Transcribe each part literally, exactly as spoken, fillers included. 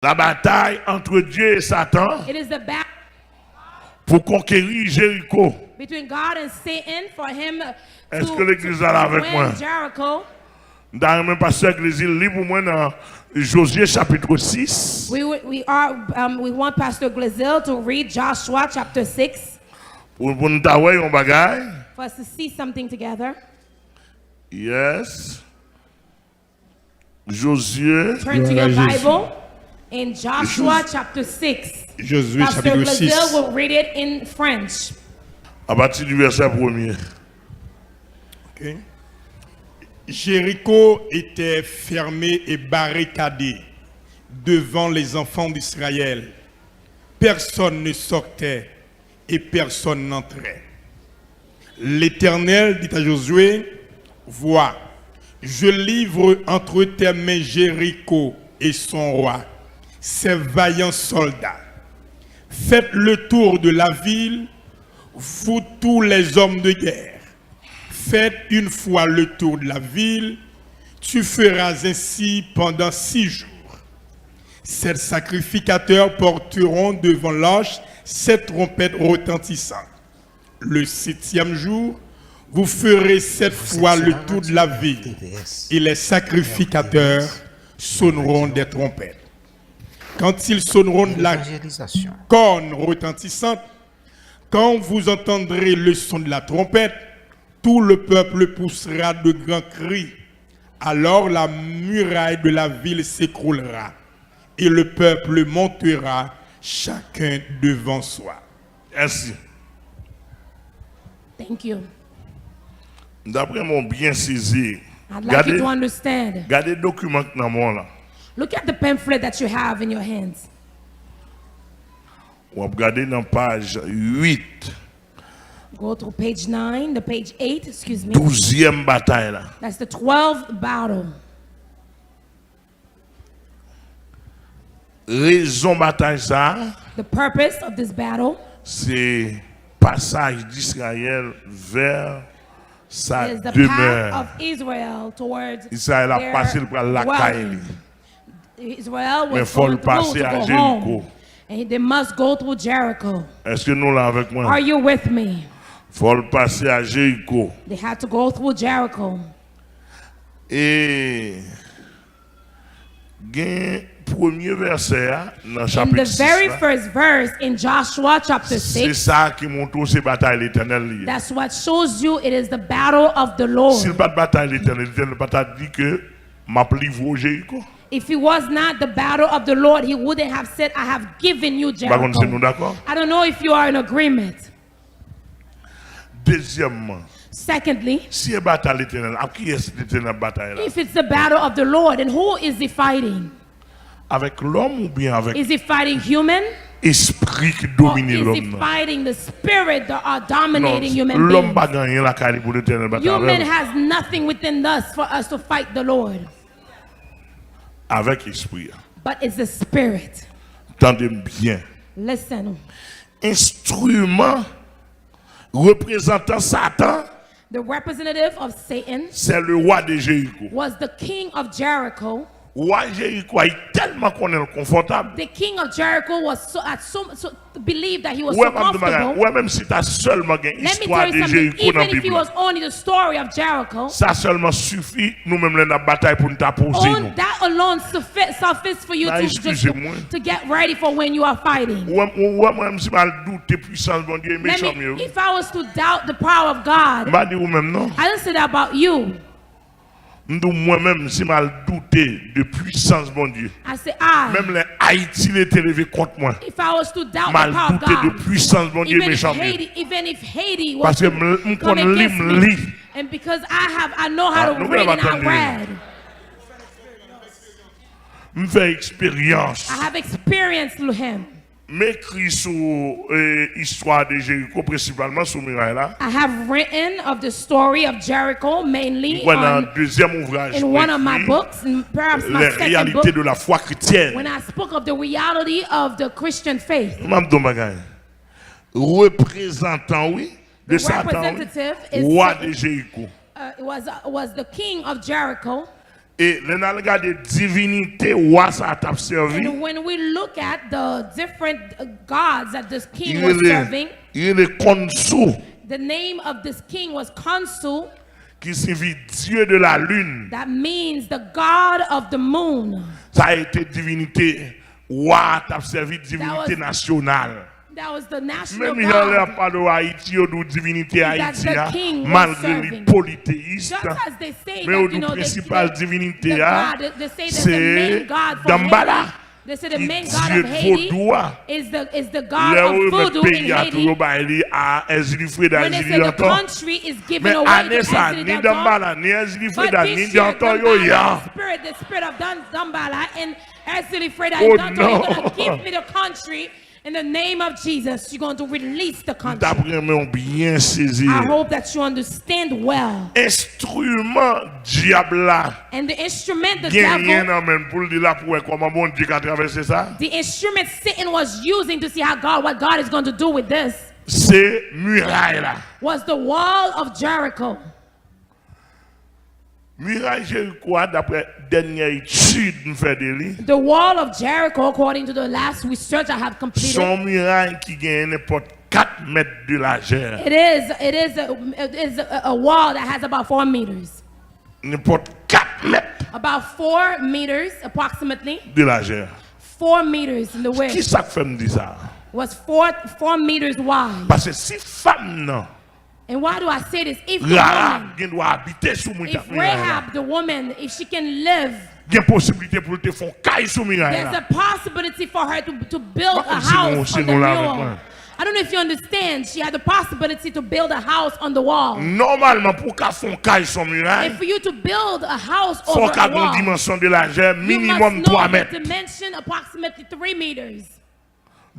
La bataille entre Dieu et Satan It is the battle pour conquérir Jéricho. Between God and Satan for him Est-ce que l'église est là avec moi? Jericho. M ta renmen pastè Glezil li pou mwen nan Josué chapitre six. We, we, are, um, we want Pastor Glazil to read Joshua chapter six Pou, pou nou ta wè yon bagay. For us to see something together. Yes. Josué. Turn to your Bible in Joshua chapter six. Josué Pastor chapitre Glazil six. Will read it in French. A pati di vèsè premye. Ok. Jéricho était fermé et barricadé devant les enfants d'Israël. Personne ne sortait et personne n'entrait. L'Éternel dit à Josué, vois, je livre entre tes mains Jéricho et son roi, ses vaillants soldats. Faites le tour de la ville, vous tous les hommes de guerre. Faites une fois le tour de la ville, tu feras ainsi pendant six jours. Sept sacrificateurs porteront devant l'arche sept trompettes retentissantes. Le septième jour, vous ferez sept fois le tour de la ville, et les sacrificateurs sonneront des trompettes. Quand ils sonneront de la corne retentissante, quand vous entendrez le son de la trompette, tout le peuple poussera de grands cris. Alors la muraille de la ville s'écroulera, et le peuple montera chacun devant soi. Mèsi. Thank you. Daprè mwen, w byen sezi. I'd like you to understand. Gade dokiman k nan men w lan. Look at the pamphlet that you have in your hands. W ap gade nan paj uit. Go through page nine, the page eight, excuse me. Douzyèm batay la. That's the twelfth battle. Rezon batay sa a, The purpose of this battle se pasaj Disrayèl vè sa is the demè. Path of Israel towards Izrayèl ap pase, l pral lakay li. Israel Men was fò l going through pase to a go Jeriko. Home. And they must go through Jericho. Èske nou la avèk Are mwen? You with me? Fò l pase a Jeriko. They had to go through Jericho. E gen premye vèsè a nan In chapit the sis very la. First verse in Joshua chapter Se six, sa ki montre w se batay Letènèl li ye. That's what shows you it is the battle of the Lord. Si l pa t batay Letènèl, Letènèl pa ta di ke m ap livre w Jeriko. If it was not the battle of the Lord, he wouldn't have said, I have given you M pa konn si nou Jericho. Dakò. I don't know if you are in agreement. Dezyèmman, Secondly, si e batay Letènèl, ak kiyès Letènèl ap batay la? If it's the battle of the Lord, and who is he fighting? Avèk lòm oubyen avèk Is he fighting human? Espri ki Or domine is he lòm nan? Fighting the spirit that are Non, dominating human lòm pa beings? Gen anyen lakay li pou Letènèl batay avè Human l. Has nothing within us for us to fight the Lord, Avèk espri a. But it's the spirit. Tande m byen. Listen, Enstriman reprezantan Satan, the representative of Satan se le wa de Jeriko. Was the king of Jericho. Wa Jeriko a tèlman konnen l konfòtab. The king of Jericho was so, at so, so believed that he was Ou wè so m ap di w bagay, comfortable. Ou wè menm si ta sèlman gen Let me istwa tell you de something. Jeriko Even nan if it Bib la. Was only the story of Jericho, Sa sèlman sifi nou menm lè n ap batay pou n ta poze nou. On, that alone suffi- suffice for you Nan to, eskize to, mwen. To get ready for when you are fighting. Ou wè ou wè mwen menm si m al doute pwisans Bondye e Let mechan m me, yo. If I was to doubt the power of God, M pa di ou menm non. I didn't say that about you. M di w mwen menm si m al doute de pwisans Bondye. I say I. Menm lè Ayiti rete leve kont mwen. If I was to doubt M al the power of doute de God, pwisans Bondye e even if mechan m yo. Haiti, even if Haiti was Paske to m m come konn li against m me, li. And because I have, I know Ah, how to nou read pa and I tande. Read. M fè eksperyans. I have experienced him. M ekri sou eh, istwa de Jeriko, prensipalman sou miray la. I have written of the story of Jericho, mainly M kwè nan on, dezyèm ouvraj in mwen one of my ekri, books, and perhaps my Les second réalités book, de la foi chrétienne. When I spoke of the reality of the Christian faith. M ap di w bagay. Reprezantan, wi, de The Satan, representative wi. Is Wa Satan. De Jeriko. Uh, it was, uh, was the king of Jericho. E lè n al gade divinite wa sa a t ap sèvi, And when we look at the different uh, gods that this king was serving, li rele Khonsu, the name of this king was Khonsu, ki siyifi Dieu de la lune. That means the god of the moon. Sa a ete divinite wa a t ap sèvi, divinite nasyonal. That was the national god. Menm jan lè y ap pale w Ayiti, yo di w divinite Ayiti a, malgre li politeyis, men yo di w prensipal divinite a se Dambala, ki dye vodou a. Lè yo remèt peyi a tou, yo bay li a Èzili Freda, Èzili Dantò. Men ane sa a, ni Dambala, ni Èzili Freda, ni Dantò yo ye a. Oh no! In the name of Jesus, you're going to release the country. M t ap renmen w byen sezi. I hope that you understand well. Enstriman dyab la And the instrument the devil, genyen nan men l pou l di l ap wè kòman Bondye ka travèse sa. The instrument Satan was using to see how God, what God is going to do with this, se miray la. Was the wall of Jericho. Miray Jeriko a, daprè dènyè etid m fè de li, The wall of Jericho, according to the last research I have completed, se yon miray ki genyen nenpòt kat mèt de lajè. It is, it is, a, it is a, a wall that has about four meters. Nenpòt kat mèt About four meters, approximately. De lajè. Four meters in the width. Ki sa k fè m di sa? Was four, four meters wide. Paske si fanm nan And why do I say this? If the Rahab woman, gen dwa abite sou mwen if Rahab, the woman, if she can live, gen posibilite pou l te fè yon kay sou miray la. There's a possibility for her to, to build a house on the wall. I don't know if you understand. She had the possibility to build a house on the wall. Nòmalman, pou w ka fè yon kay sou miray, if for you to build a house over a wall, fò w ka gen yon dimansyon de lajè minimòm twa mèt. You must know the dimension, approximately three meters.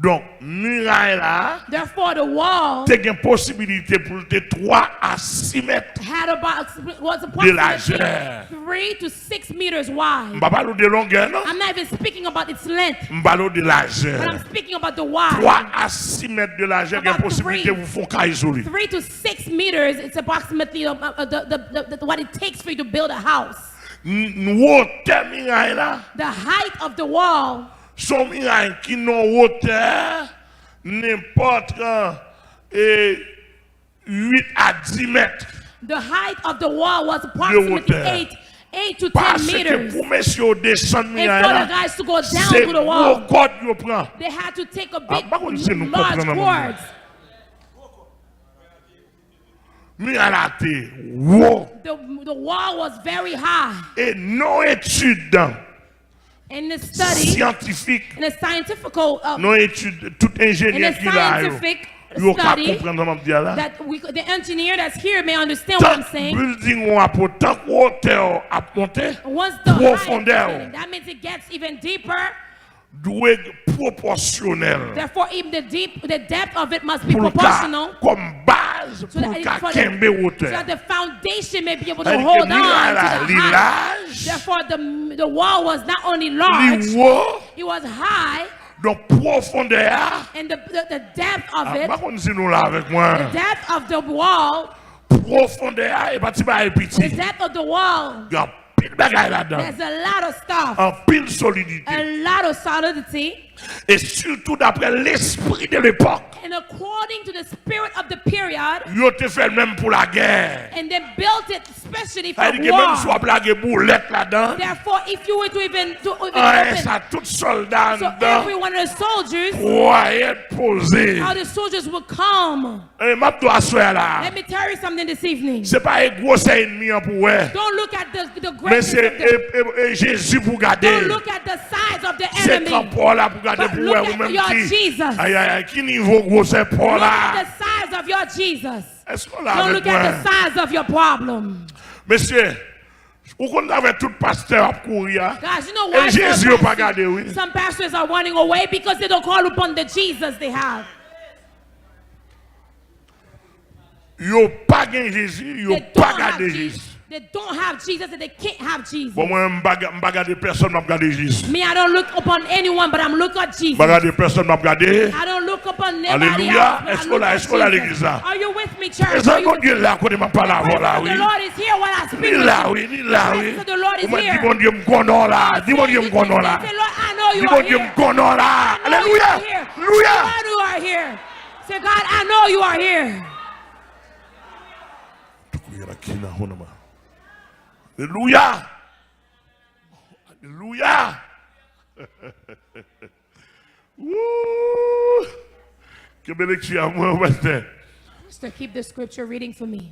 Donk, miray la Therefore, the wall te gen posibilite pou l te twa a sis mèt had about, was de lajè. Approximately three to six meters wide. M pa pale w de longè, non. I'm not even speaking about its length, M pale w de lajè. But I'm speaking about the wide. Twa a sis mèt de lajè, gen posibilite pou fè yon kay sou li. About three, three to six meters, it's approximately uh, uh, the, the, the, the, what it takes for you to build a house. N- Wotè miray la The height of the wall Se yon miray ki nan wotè nenpòt, e, uit a dis mèt. The height of the wall was approximately eight, eight to ten meters. Paske pou mesye yo desann miray la, se gwo kòd yo pran. They had to take a big, large cords. Miray la te wo. The, the wall was very high. E nan etid And the study, syantifik, and the scientifical, uh, nan etid, tout enjenyè ki la yo, yo ka konprann sa m ap di a la. That we, the engineer that's here may understand what I'm saying. Tank building ou ap, tank wotè w ap monte, pwofondè w, that means it gets even deeper. Dwe pwopòsyonèl. Therefore, even the deep, the depth of it must be proportional. Pou l ka, kòm baz, pou l ka kenbe wotè. So that the foundation may be able to hold on to the height. Sa vle di ke miray la, li laj, Therefore, the, the wall was not only large, li wo, it was high, donk pwofondè a, and the, the, the depth of it, m pa konn si nou la avèk mwen. The depth of the wall, Pwofondè a, e pa ti bagay piti. The depth of the wall, Gen anpil bagay ladan. There's a lot of stuff. Anpil solidite. A lot of solidity. E sitou daprè lespri de lepòk. And according to the spirit of the period, Yo te fè l menm pou lagè. And they built it especially for war. Sa vle di ke menm si w ap lage boulèt ladan, Therefore, if you were to even, to even open, sa tout sòlda anndan, so every one of the soldiers, kwayè poze. How the soldiers would come. E m ap di w aswè a la. Let me tell you something this evening. Se pa e gwosè ènmi an pou w wè. Don't look at the, the greatness of the, Men se e, e, e Jezi pou w gade. Don't look at the size of the enemy. Se grandeur la pou w gade pou w wè ou menm ki. But look at your Jesus. Ay, ay, ay, ki nivo gwosè pa w la. Look at the size of your Jesus. Èske w la avèk mwen? Don't look at the size of your problem. Mesye, ou konn sa fè tout pastè ap kouri a? Guys, you know why some pastors, some pastors are running away? E Jezi yo pa gade, wi. Because they don't call upon the Jesus they have. Yo pa gen Jezi, yo pa gade Jezi. They don't have Jesus and they can't have Jesus. Bon, mwen, m pa ga-, m pa gade pèsonn, m ap gade Jezi. Me, I don't look upon anyone, but I'm look at Jesus. M pa gade pèsonn, m ap gade. I don't look upon nobody else, but I look at Jesus. Alelouya. Èske w la? Èske w la legliz la? Are you with me, church? Are you with me? Prezans Bondye la kote m ap pale avè w la, wi. The Lord is here while I speak with you. Li la, wi, li la, wi. The Lord is here. Ou mèt di Bondye, "M konnen w la." Di Bondye, "M konnen w la." Say, "Lord, I know you are here." Di Bondye, "M konnen w la." Alelouya. I know you are here. Alelouya. Lord, you are here. Say, "God, I know you are here." Alelouya. Alelouya. Kenbe lekti a pou mwen, pastè. Pastor, keep the scripture reading for me.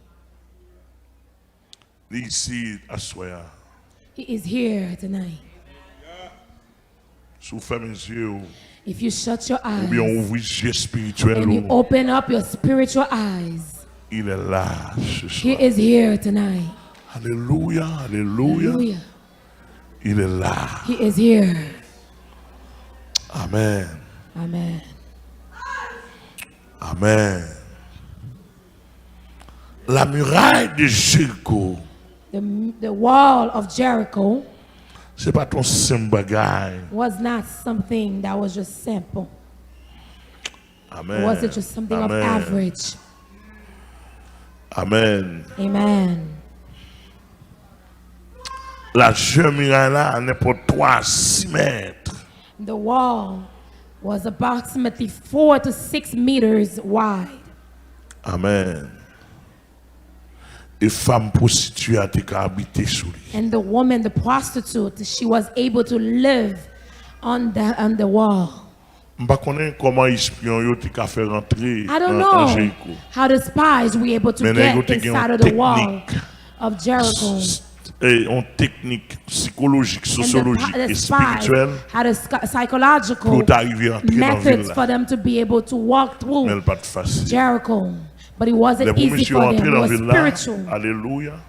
Li isi aswè a. He is here tonight. Si w fèmen zye w, if you shut your eyes, oubyen w ouvri zye espirityèl ou, and you open up your spiritual eyes, il est là ce soir. He is here tonight. Alelouya, alelouya. Hallelujah. Il est là. He is here. Amen. Amen. Amen. La muraille de Jéricho. The, the wall of Jericho. Se pa t yon senp bagay. Was not something that was just simple. Amen. It wasn't just something of average. Amen. Amen. Lajè miray la, nenpòt twa a sis mèt. The wall was approximately four to six meters wide. Amen. E fanm pwostitiye a te ka abite sou li. And the woman, the prostitute, she was able to live on the, on the wall. M pa konnen kòman espyon yo te ka fè rantre nan, nan Jeriko. I don't know how the spies were able to get inside of the wall of Jericho. Men nèg yo te gen yon teknik, s-, s-, e, yon teknik sikolojik, sosyolojik, espirityèl pou yo ta rive antre nan vil la. And the, the spies had a sc-, psychological methods for them to be able to walk through Jericho. Men l pa t fasil. But it wasn't easy for them. Lè pou mesye yo antre nan vil la, alelouya.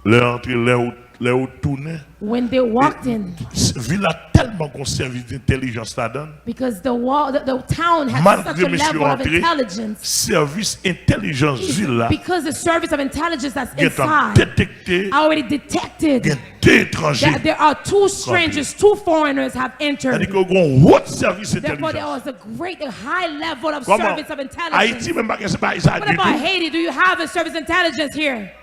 Lè yo antre, lè yo Lè yo tounen, when they walked in, s-, vil la tèlman gon sèvis entèlijans ladan l. Because the wall, the, the town had such a level of intelligence. Malgre mesye yo antre, sèvis entèlijans vil la, because the service of intelligence that's inside already detected that there are two strangers, two foreignners have entered. Gentan detèkte gen de etranje k antre. Sa vle di ke gon wòt sèvis entèlijans. Therefore, there was a great, a high level of service of intelligence. Kòman? Ayiti menm pa gen bagay sa ditou. What about Haiti? Do you have a service intelligence here?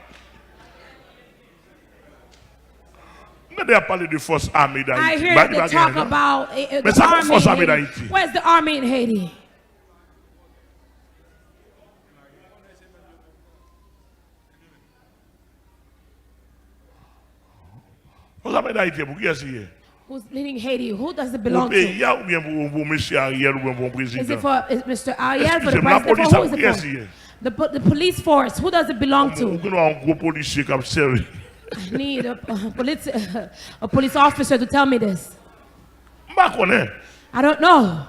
M tande y ap pale de fòs ame Dayiti. I hear they talk about, eh, eh, the army in Haiti. Men sa k fòs ame Dayiti? Where's the army in Haiti? Fòs ame Dayiti, pou kiyès li ye? Who's leading Haiti? Who does it belong to? Pou peyi a oubyen pou, pou mesye Ariel oubyen pou yon prezidan? Is it for, is Mister Ariel, for the president? Eskize m, lapolis la, pou kiyès li ye? The po-, the police force, who does it belong to? Ou gen dwa yon gwo polisye k ap sèvi. I need a, a police, a police officer to tell me this. M pa konnen. I don't know.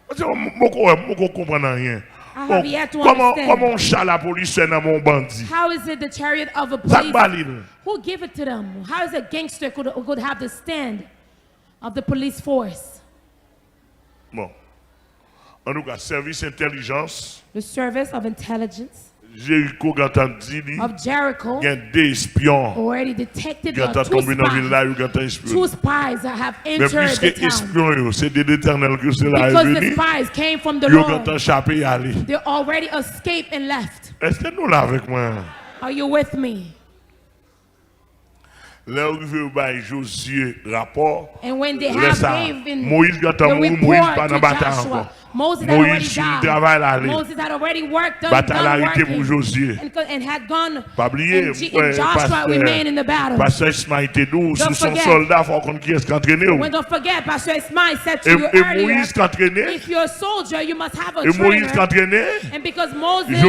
Paske m, m poko wè, m poko konprann anyen. I have yet to understand. Bon, kòman, kòman yon cha lapolis fè nan men yon bandi? How is it the chariot of a police? Sa k ba li l? Who give it to them? How is a gangster could, could have the stand of the police force? Bon. Antouka, sèvis entèlijans. The service of intelligence. Jeriko gentan di li, of Jericho, gen de espyon already detected. There are two spies. Gentan tonbe nan vil la, yo gentan espyone. Two spies have entered the town. Men piske espyon yo, se de Letènèl ke yo, se la yo vini, yo gentan chape y ale. Because the spies came from the Lord, they already escaped and left. Èske nou la avèk mwen? Are you with me? Lè yo rive, yo bay Jozye rapò. And when they have given the report to Joshua, Moses had already died. Lè sa, Moyiz gentan mouri, Moyiz pa nan batay ankò. Moyiz fin travay l ale. Moses had already worked, done, done working. Batay la rete pou Jozye. And co-, and had gone, and J-, and Joshua remained in the battle. Pa bliye, pastè, pastè Ismaël te di w, si w se yon sòlda, fò w konn kiyès k antrene w. Don't forget, Pastor Ismail said to you earlier, if you're a soldier, you must have a trainer. E Moyiz k antrene Jozye. And because Moses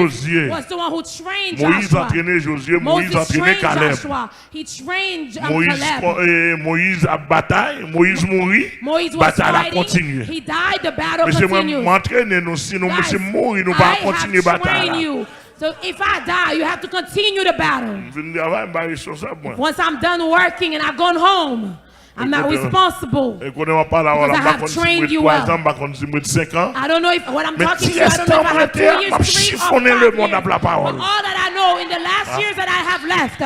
was the one who trained Joshua, Moyiz antrene Jozye, Moyiz antrene Kalèb. He trained, um, Caleb. Moyiz, e, Moyiz ap batay, Moyiz mouri, batay la kontinye. He died, the battle continues. Mesye, mwen, m antrene nou, si nou, mesye, m mouri, nou pa kontinye batay la. Guys, I have trained you. So if I die, you have to continue the battle. M fin travay, m pa responsab mwen. Once I'm done working and I've gone home, I'm not responsible. E kote m ap pale avè w la, m pa konn si m ret twa zan, m pa konn si m ret senk an. Because I have trained you well. I don't know if what I'm talking to you, I don't know if I have two years, three or five years. Men ti rès tan m rete a, m ap chifonnen lemonn ap laparòl. But all that I know, in the last years that I have left,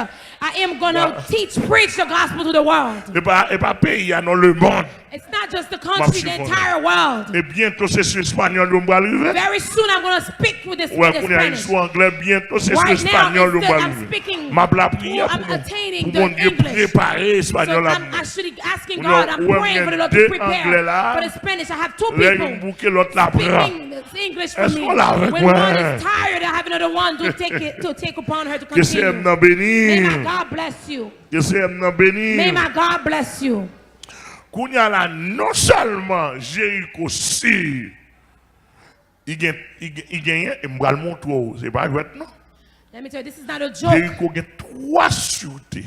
I am gonna teach, preach the gospel to the world. E pa, e pa peyi a non, lemonn. It's not just the country, the entire world. E byento se sou espanyòl yo m pral rive. Very soon I'm gonna speak with this, with the Spanish. Wè, kounye a li sou anglè, byento se sou espanyòl yo m pral rive. M ap lapriyè pou, pou Bondye prepare espanyòl la pou mwen. Asking God, I'm praying for the Lord to prepare for the Spanish. I have two people speaking English for me. When one is tired, I have another one to take it, to take upon her to continue. Ke Senyè m nan beni. May my God bless you. Ke Senyè m nan beni. May my God bless you. Kounye a la, non sèlman Jeriko si, Li gen, li gen, li genyen, e m pral montre w, se pa jwèt non. Let me tell you, this is not a joke. Jeriko gen twa sirte.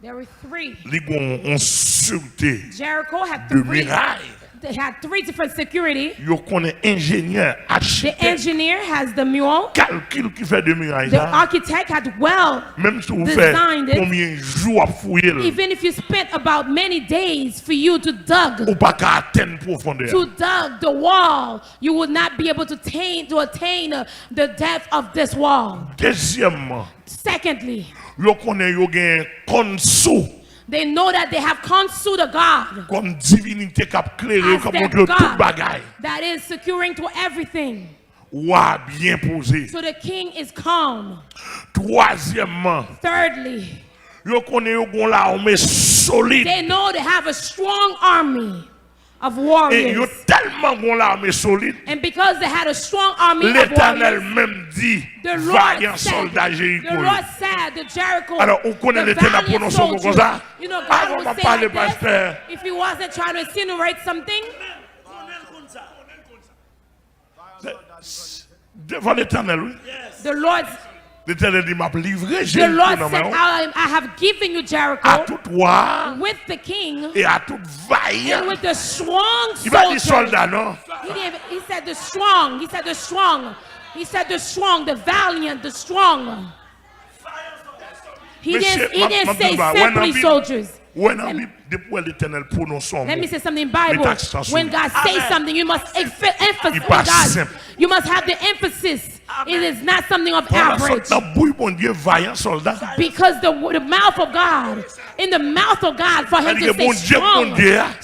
There were three. Li gen yon sirte de miray. They had three different security. Yo konnen enjenyè, achitèk, kalkil ki fè de miray sa. The engineer has the mule. The architect had well designed it. Menm si w fè konbyen jou w ap fouye l, even if you spent about many days for you to dug, ou pa ka atenn pwofondè a. To dug the wall, you would not be able to attain, to attain, uh, the depth of this wall. Dezyèmman, Secondly, yo konnen yo gen Khonsu, they know that they have Khonsu, the god, kòm divinite k ap klere yo, k ap montre yo tout bagay. As their god that is securing to everything. Wa a byen poze. So the king is calm. Twazyèmman, Thirdly, yo konnen yo gen yon lame solid. They know they have a strong army of warriors. E yo tèlman gen yon lame solid, and because they had a strong army of warriors, Letènèl menm di, the Lord said, vayan sòlda Jeriko yo. The Lord said, the Jericho, the valiant soldiers. Alò, ou konnen Letènèl ap pwononse yon mo konsa? You know, God would say like this, if he wasn't trying to insinuate something. Devan Letènèl, wi. The Lord, Letènèl di, "M ap livre Jeriko nan men w." The Lord said, "I, I have given you Jericho, a tout wa, with the king, e a tout vayan." And with the strong soldiers." Li pa di sòlda, non. He didn't, he said the strong. He said the strong. He said the strong, the valiant, the strong. He didn't, he didn't say simply soldiers. Mesye, m ap, m ap di w bagay. Wè nan Bib, wè nan Bib, depi w wè Letènèl pwononse yon mo, li pa senp. Let me say something in Bible. When God says something, you must emph-, emphasis with God. You must have the emphasis. It is not something of average. Pandan sòt nan bouy Bondye, vayan sòlda. Because the, the mouth of God, in the mouth of God, for him to say strong, strong soldier.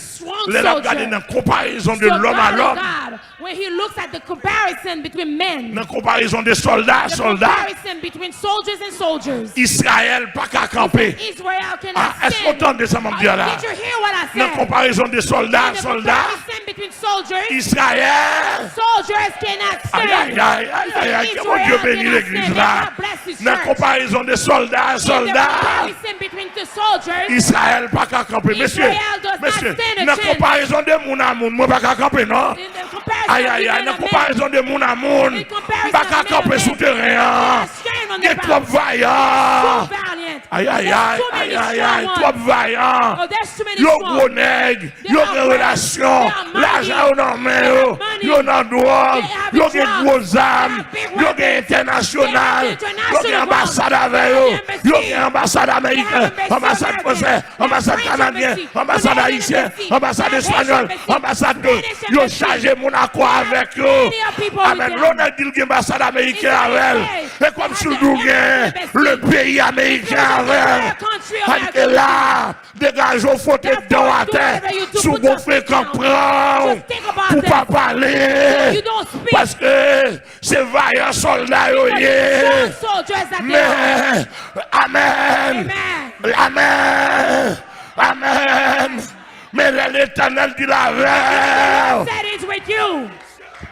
Lè l ap gade nan konparezon de lòm a lòm. So God and God, when he looks at the comparison between men, nan konparezon de sòlda a sòlda, the comparison between soldiers and soldiers, Izrayèl pa ka kanpe. Israel cannot stand. Ah, èske w tande sa m ap di a la? Did you hear what I said? Nan konparezon de sòlda a sòlda, in the comparison between soldiers, Izrayèl, soldiers cannot stand. Ay, ay, ay, ay, ay, ay, ke Bondye beni legliz la. Israel cannot stand. May God bless his church. Nan konparezon de sòlda a sòlda, in the comparison between the soldiers, Izrayèl pa ka kanpe. Mesye, Israel does not stand a chance. Mesye, nan konparezon de moun a moun, mwen pa ka kanpe, non. In the comparison of man to man. Ay, ay, ay, nan konparezon de moun a moun, m pa ka kanpe sou teren an. In comparison of man to man, they cannot stand on the ground. Gen twòp vayan. Too valiant. Ay, ay, ay, ay, ay, ay, twòp vayan. There's too many strong ones. Oh, there's too many strong. Yo gwo nèg, yo gen relasyon, lajan yo nan men yo, yo nan dwòg, yo gen gwo zam, yo gen entènasyonal, yo gen anbasad avè yo, yo gen anbasad ameriken, anbasad fransè, anbasad kanadyen, anbasad ayisyen, anbasad espanyòl, anbasad, yo chaje moun akò avèk yo. Amèn. Lè yon nèg di l gen anbasad ameriken avè l, e kòmsi l di w gen le peyi ameriken avè l. Paske la, degaje w, fwote dan w atè. Si w gon frekan, pran w pou pa pale. Paske se vayan sòlda yo ye. Men, amèn, amèn, amèn. Men lè Letènèl di l avè w.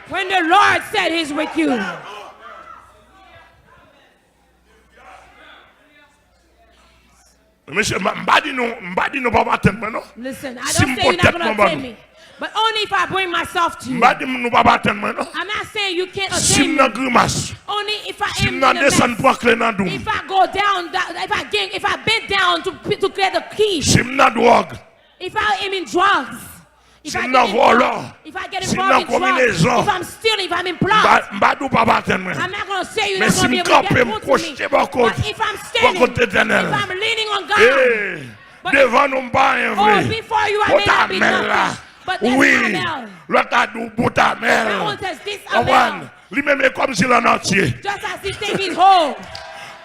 When the Lord said he's with you. Mesye, m pa, m pa di nou, m pa di nou p ap atenn mwen, non. Listen, I don't say you're not gonna attain me, but only if I bring myself to you. M pa di nou p ap atenn mwen, non. I'm not saying you can't attain me. Si m nan grimas, only if I am in a mess. Si m nan desann pran kle nan dou m. If I go down, if I get, if I bend down to, to get the key. Si m nan dwòg. If I am in drugs, if I get involved, if I get involved in drugs, if I'm stealing, if I'm in plot, si m nan vòlò, si m nan konminezon, m pa, m pa di w p ap atenn mwen. I'm not gonna say you're not gonna be able to get through to me. Men si m kanpe, m kwoche bò kot, bò kot Letènèl. But if I'm standing, if I'm leaning on God, devan nou m pa anyen vre. But, oh, before you, I may not be nothing. Bout a mèl la. But that's my mèl. Wi. Lòt la di w bout a mèl. That one says, "This a mèl." Konprann? Li menm e kòmsi l an antye. Just as he think he's whole.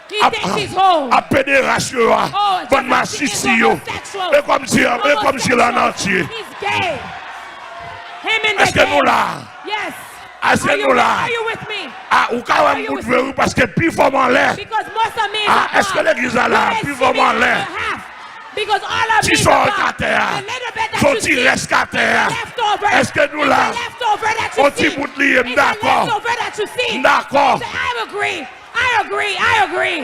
He thinks he's whole. Ap pederas yo a, bann masisi yo. E kòmsi, e kòmsi l an antye. Èske nou la? Èske nou la? A, ou ka wè m bout vre wi, paske pi fò m anlè. A, èske legliz la la? Pi fò m anlè. Ti sòl k atè a, son ti rès k atè a. Èske nou la? On ti bout li ye, m dakò. M dakò. I agree. I agree. I agree.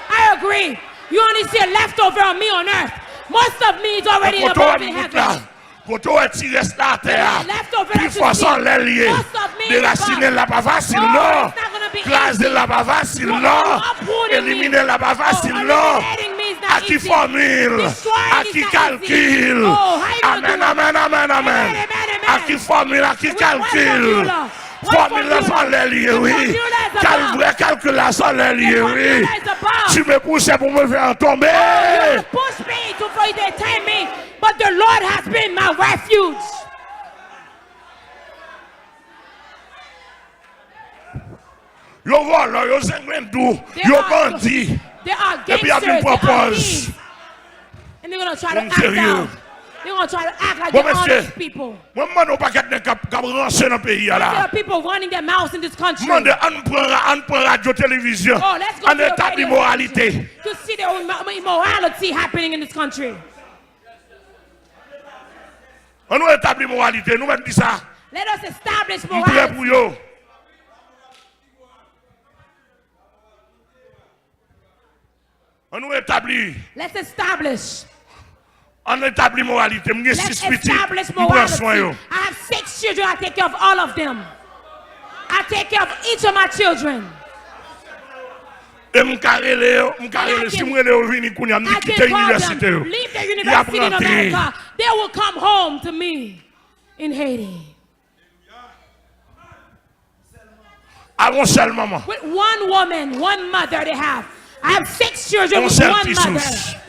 I agree. You only see a leftover of me on earth. Most of me is already above in heaven. Kote w wè ti rès la atè a? Pi fò s anlè l ye. Derasinen l la pa fasil non. Kraze l la pa fasil non. Eliminen l la pa fasil non. A ki fòmil? A ki kalkil? Amèn, amèn, amèn, amèn. A ki fòmil? A ki kalkil? Fòmil la s anlè l ye wi. Kal vrè kalkil la s anlè l ye wi. Tu me pousses pour me faire tomber. Push me to for you to tame me, but the Lord has been my refuge. Yo vòlò, yo zengwendou, yo bandi. Epi y ap vin pran pòz. And they're gonna try to act out. They're gonna try to act like they're honest people. Mwen mande yon pakèt nèg k ap, k ap ranse nan peyi a la. There are people running their mouths in this country. Mande, ann pran, ann prann radyo, televizyon. Ann etabli moralite. To see the immo- immorality happening in this country. Ann nou etabli moralite, nou menm di sa. Let us establish morality. M prè pou yo. Ann nou etabli. Let's establish. Ann etabli moralite. M gen sis pitit, m pran swen yo. I have six children, I take care of all of them. I take care of each of my children. E m ka rele yo, m ka rele, si m rele yo vini kounye a, m di kite inivèsite yo. Y ap rantre. They will come home to me in Haiti. Ak yon sèl manman. With one woman, one mother they have. I have six children with one mother.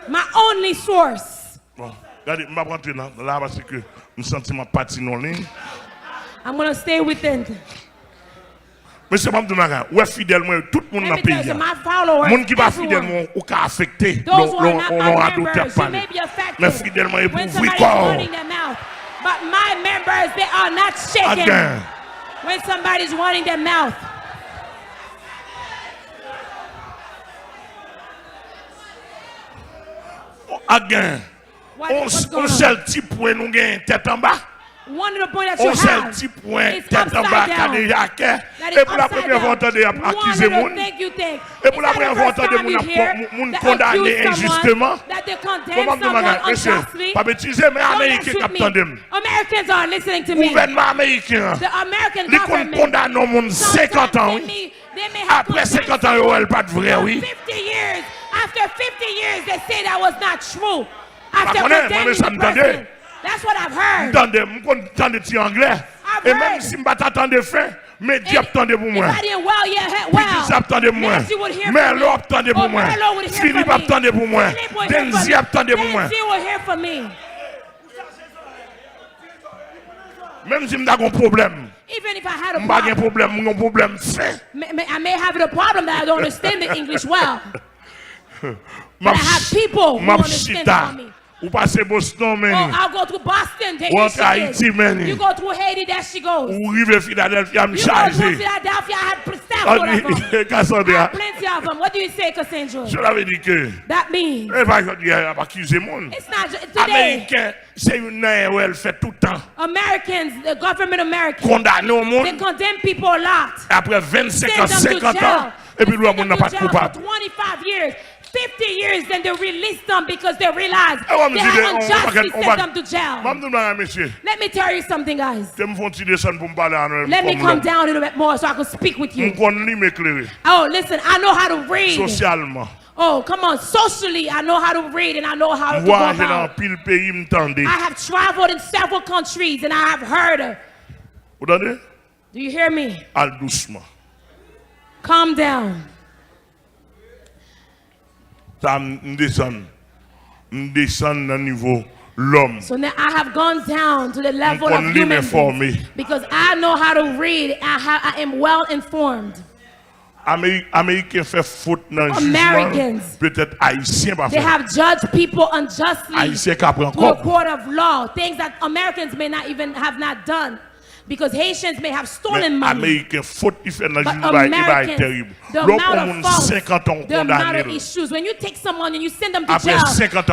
My only source. Bon, gade, m p ap rantre nan la paske m santi m ap pati nan liy. I'm gonna stay within. Mesye, ban m di w bagay. Ou wè fidèl mwen yo, tout moun nan peyi a. Moun ki pa fidèl mwen, ou ka afekte lè yon adotè ap pale. Men fidèl mwen yo pou ouvri kò yo. But my members, they are not shaken. Again. When somebody's running their mouth. Again. On sèl ti pwen nou genyen tèt anba. On sèl ti pwen tèt anba kadejakè. E pou la premyè fwa w tande y ap akize moun. E pou la premyè fwa w tande moun ap kon- moun kondane enjisteman. Bon, ban m di w bagay, mesye, pa betize, men Ameriken k ap tande m. Gouvènman ameriken an, li konn kondane yon moun senkant an, wi. Apre senkant an, yo wè l pa t vrè, wi. After fifty years, they say that was not true. After condemning the person. That's what I've heard. M tande, m konn tande ti anglè. E menm si m pa ta tande fen, Medjy ap tande pou mwen. Pitit sa ap tande pou mwen. Mèlo ap tande pou mwen. Filip ap tande pou mwen. Denzi ap tande pou mwen. Menm si m ta gon pwoblèm, m pa gen pwoblèm, m gon pwoblèm fen. I may have a problem that I don't understand the English well. But I have people who understand for me. Ou pase Boston, man. Oh, I'll go to Boston, there she is. Ou antre Ayiti, man. You go to Haiti, there she goes. Ou rive Philadelphia, m chaje. You go to Philadelphia, I have staff full of them. Cassandra. I have plenty of them. What do you say, Cassandra? Cela veut dire que, that means, e pa jodi a y ap akize moun. It's not ju- today. Ameriken, se youn nan erè l fè tout tan. Americans, the government American, kondane yon moun, they condemn people a lot. Apre vennsenk an, senkant an, epi l wè moun nan pa t koupab. Send them to jail for twenty-five years. Fifty years, then they release them because they realize they are unjustly sent them to jail. Ban m di w bagay, mesye. Let me tell you something, guys. Ke m fè yon ti desann pou m pale a nou. Let me come down a little bit more so I can speak with you. M konn li, m eklere. Oh, listen, I know how to read. Sosyalman. Oh, come on. Socially, I know how to read and I know how to go about. M vwayaje nan anpil peyi, m tande. I have traveled in several countries and I have heard. Ou tande? Do you hear me? Al dousman. Calm down. Sa m, m desann. M desann nan nivo lòm. So now I have gone down to the level of human beings. M konn li, m enfòme. Because I know how to read. I ha- I am well informed. Ameriken fè fot nan jijman, petèt Ayisyen pa fè. They have judged people unjustly through a court of law, things that Americans may not even have not done. Because Haitians may have stolen money. Men Ameriken, fot li fè nan jijman, li bay terib. Lè w pran moun senkant an, ou kondane l. When you take someone and you send them to jail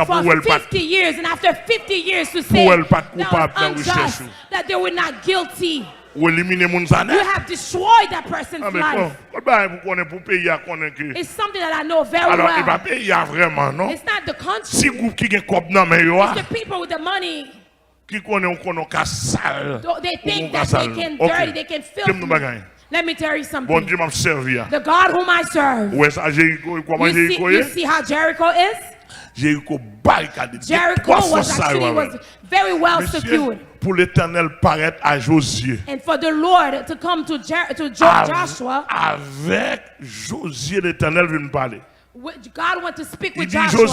for fifty years, and after fifty years to say that was unjust, that they were not guilty. Ou elimine moun sa nèt. You have destroyed that person's life. Kot bagay pou konnen, pou peyi a konnen ke. It's something that I know very well. Alò, e pa peyi a vrèman, non. It's not the country. Ti gwoup ki gen kòb nan men yo a. It's the people with the money. Ki konnen ou konnen w ka sal. They think that they can dirty, they can filthy. Let me tell you something. Bondye m ap sèvi a. The God whom I serve. Ou wè sa Jeriko, kòman Jeriko ye? You see how Jericho is? Jeriko barikade, gen twa fòs sa yo avè l. Very well secured. Pou Letènèl parèt a Jozye. And for the Lord to come to, Jer to Jo Joshua. Avèk Jozye, Letènèl vin pale. God went to speak with Joshua.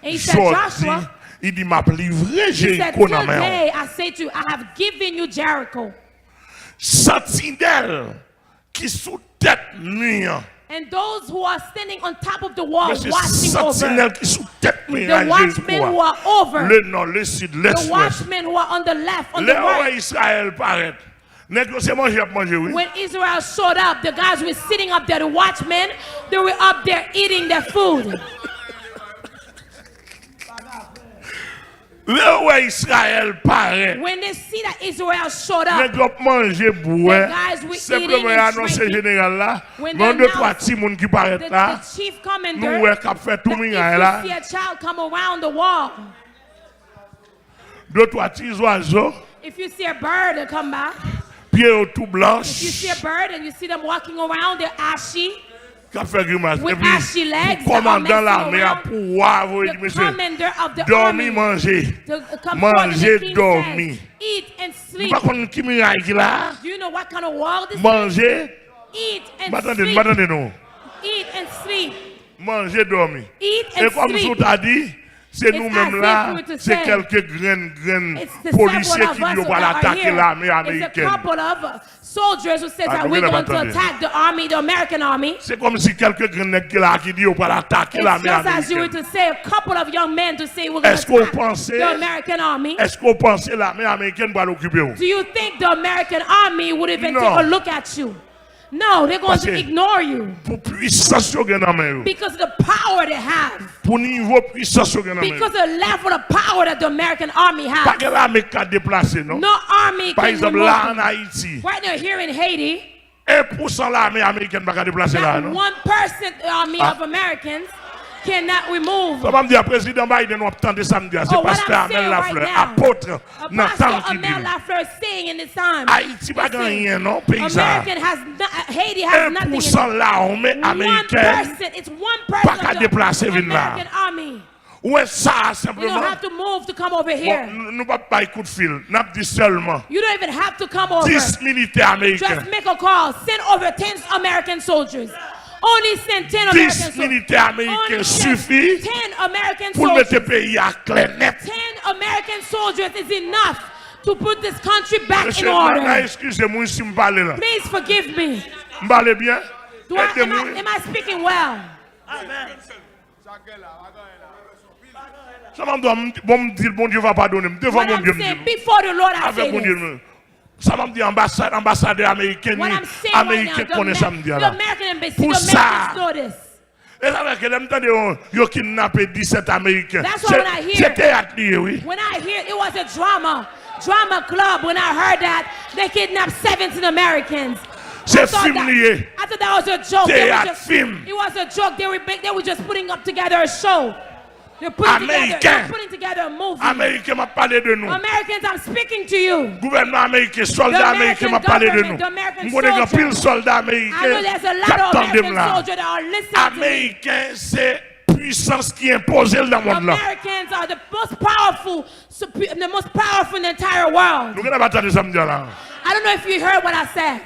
And he said, Joshua, he said, Today I say to you, I have given you Jericho. Santinèl ki sou tèt mi an. And those who are standing on top of the wall watching over. Santinèl ki sou tèt mi an, Jeriko a. The watchmen who are over. Le nò, le sid, lès, wès. The watchmen who are on the left, on the right. Lè w wè Izrayèl parèt, nèg yo se manje y ap manje, wi. When Israel showed up, the guys were sitting up there. The watchmen, they were up there eating their food. Lè w wè Izrayèl parèt, when they see that Israel showed up, nèg yo ap manje, bwè, the guys were eating and drinking. Senpleman y anonse jeneral la, men de twa timoun ki parèt la, nou wè k ap fè tou miray la. When they announced the, the chief commander, that if you see a child come around the wall, De twa ti zwazo. If you see a bird come by, pye yo tou blanch. If you see a bird and you see them walking around, they're ashy, k ap fè grimas. With ashy legs, that are messing around. Epi pou kòmandan lame a, pou wa a, voye di mesye, dòmi, manje. The commander of the army, the, the commander of the king says, manje, dòmi. Eat and sleep. Nou pa konn ki miray ki la. Do you know what kind of wall this is? Manje. Eat and sleep. M pa tande, m pa tande nou. Eat and sleep. Manje, dòmi. Eat and sleep. E kòmsi w ta di, se nou menm la, se kèlke grenn, grenn polisye ki di yo pral atake lame amerikèn. It's the several of us that are here. It's a couple of soldiers who says that we're going to attack the army, the American army. Se kòmsi kèlke grenn nèg ki la ki di yo pral atake lame amerikèn. It's just as you were to say, a couple of young men to say we're gonna attack the American army. Èske w panse, èske w panse lame amerikèn pral okipe w? Do you think the American army would even take a look at you? Non. No, they're going to ignore you. Paske pou pwisans yo gen nan men yo. Because of the power they have. Pou nivo pwisans yo gen nan men yo. Because of the level of power that the American army has. Pa gen lame k ka deplase, non. No army can remove them. Pa egzanp, la ann Ayiti, right now, here in Haiti, en pousan lame amerikèn pa ka deplase la, non. Not one percent army of Americans cannot remove. Sa m ap di a, Prezidan Biden, w ap tande sa m di a, se pastè Amel Lafleur, apot nan tanp ki di l. Oh, what I'm saying right now, Apostle Amel Lafleur is saying in this time, Ayiti pa gen anyen non, peyi sa a. American has no, Haiti has nothing in it. En pousan lame amerikèn pa ka deplase vin la. One percent, it's one percent of the American army. Ou wè sa a senpleman? You don't have to move to come over here. Bon, n-, nou p ap bay kout fil. N ap di sèlman, you don't even have to come over. Dis militè ameriken. Just make a call. Send over ten American soldiers. Only send ten American soldiers. Dis militè ameriken sifi pou l mete peyi a klè nèt. Only send ten American soldiers. Ten American soldiers is enough to put this country back in order. Mesye, n a, n a eskize m wi si m pale la. Please forgive me. M pale byen? Do I, am I, am I speaking well? Amen. Sa m ap di, bon, m di l, Bondye va padone m. Devan Bondye, m di l. What I'm saying, before the Lord, I say this. Avèk Bondye, m. Sa m ap di, anbasad, anbasadè ameriken, ni ameriken konnen sa m di a la. What I'm saying right now, the, the American embassy, the Americans know this. Pou sa, e sa fè ke lè m tande yo, yo kidnape disèt ameriken. That's why when I hear, se, se teyat li ye, wi. When I hear, it was a drama, drama club, when I heard that they kidnapped seventeen Americans. Se fim li ye. I thought that, I thought that was a joke. They were just, teyat, fim. It was a joke. They were, they were just putting up together a show. They're putting together, they're putting together a movie. Ameriken, m ap pale de nou. Americans, I'm speaking to you. Gouvènman ameriken, sòlda ameriken, m ap pale de nou. The American government, the American soldiers. M konnen gen anpil sòlda ameriken k ap tande m la. I know there's a lot of American soldiers that are listening to me. Ameriken se pwisans ki enpoze l nan mond lan. Americans are the most powerful, sup-, the most powerful in the entire world. Nou genlè pa tande sa m di a la. I don't know if you heard what I said.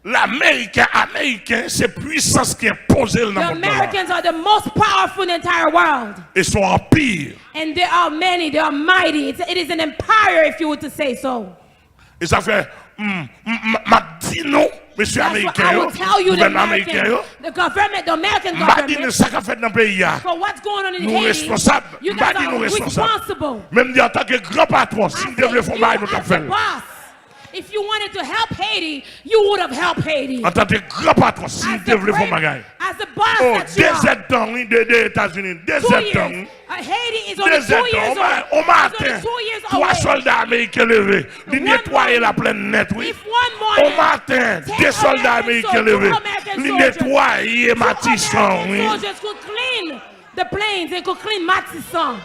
Ameriken, Ameriken se pwisans ki enpoze l nan mond lan la. The Americans are the most powerful in the entire world. E se yon anpi. And there are many, they are mighty. It's, it is an empire, if you were to say so. E sa fè, m, m, m, m ap di di nou, mesye ameriken yo, gouvènman ameriken yo, m pa di nou sa k ap fèt nan peyi a. Nou responsab. M pa di nou responsab. Men m di antanke gran patwon, si m te vle fè yon bagay, nou t ap fè l. If you wanted to help Haiti, you would have helped Haiti. Antanke gran patwon, si m te vle fè yon bagay. As the boss that you are. Dezèdtan, wi, de, de Etazini. Dezèdtan, wi. Uh, Haiti is only two years old. Dezèdtan, on maten, twa sòlda ameriken leve. Li netwaye laplèn nèt, wi. On maten, de sòlda ameriken leve. Li netwaye Matisan, wi. Two American soldiers could clean the plains and could clean Matisan.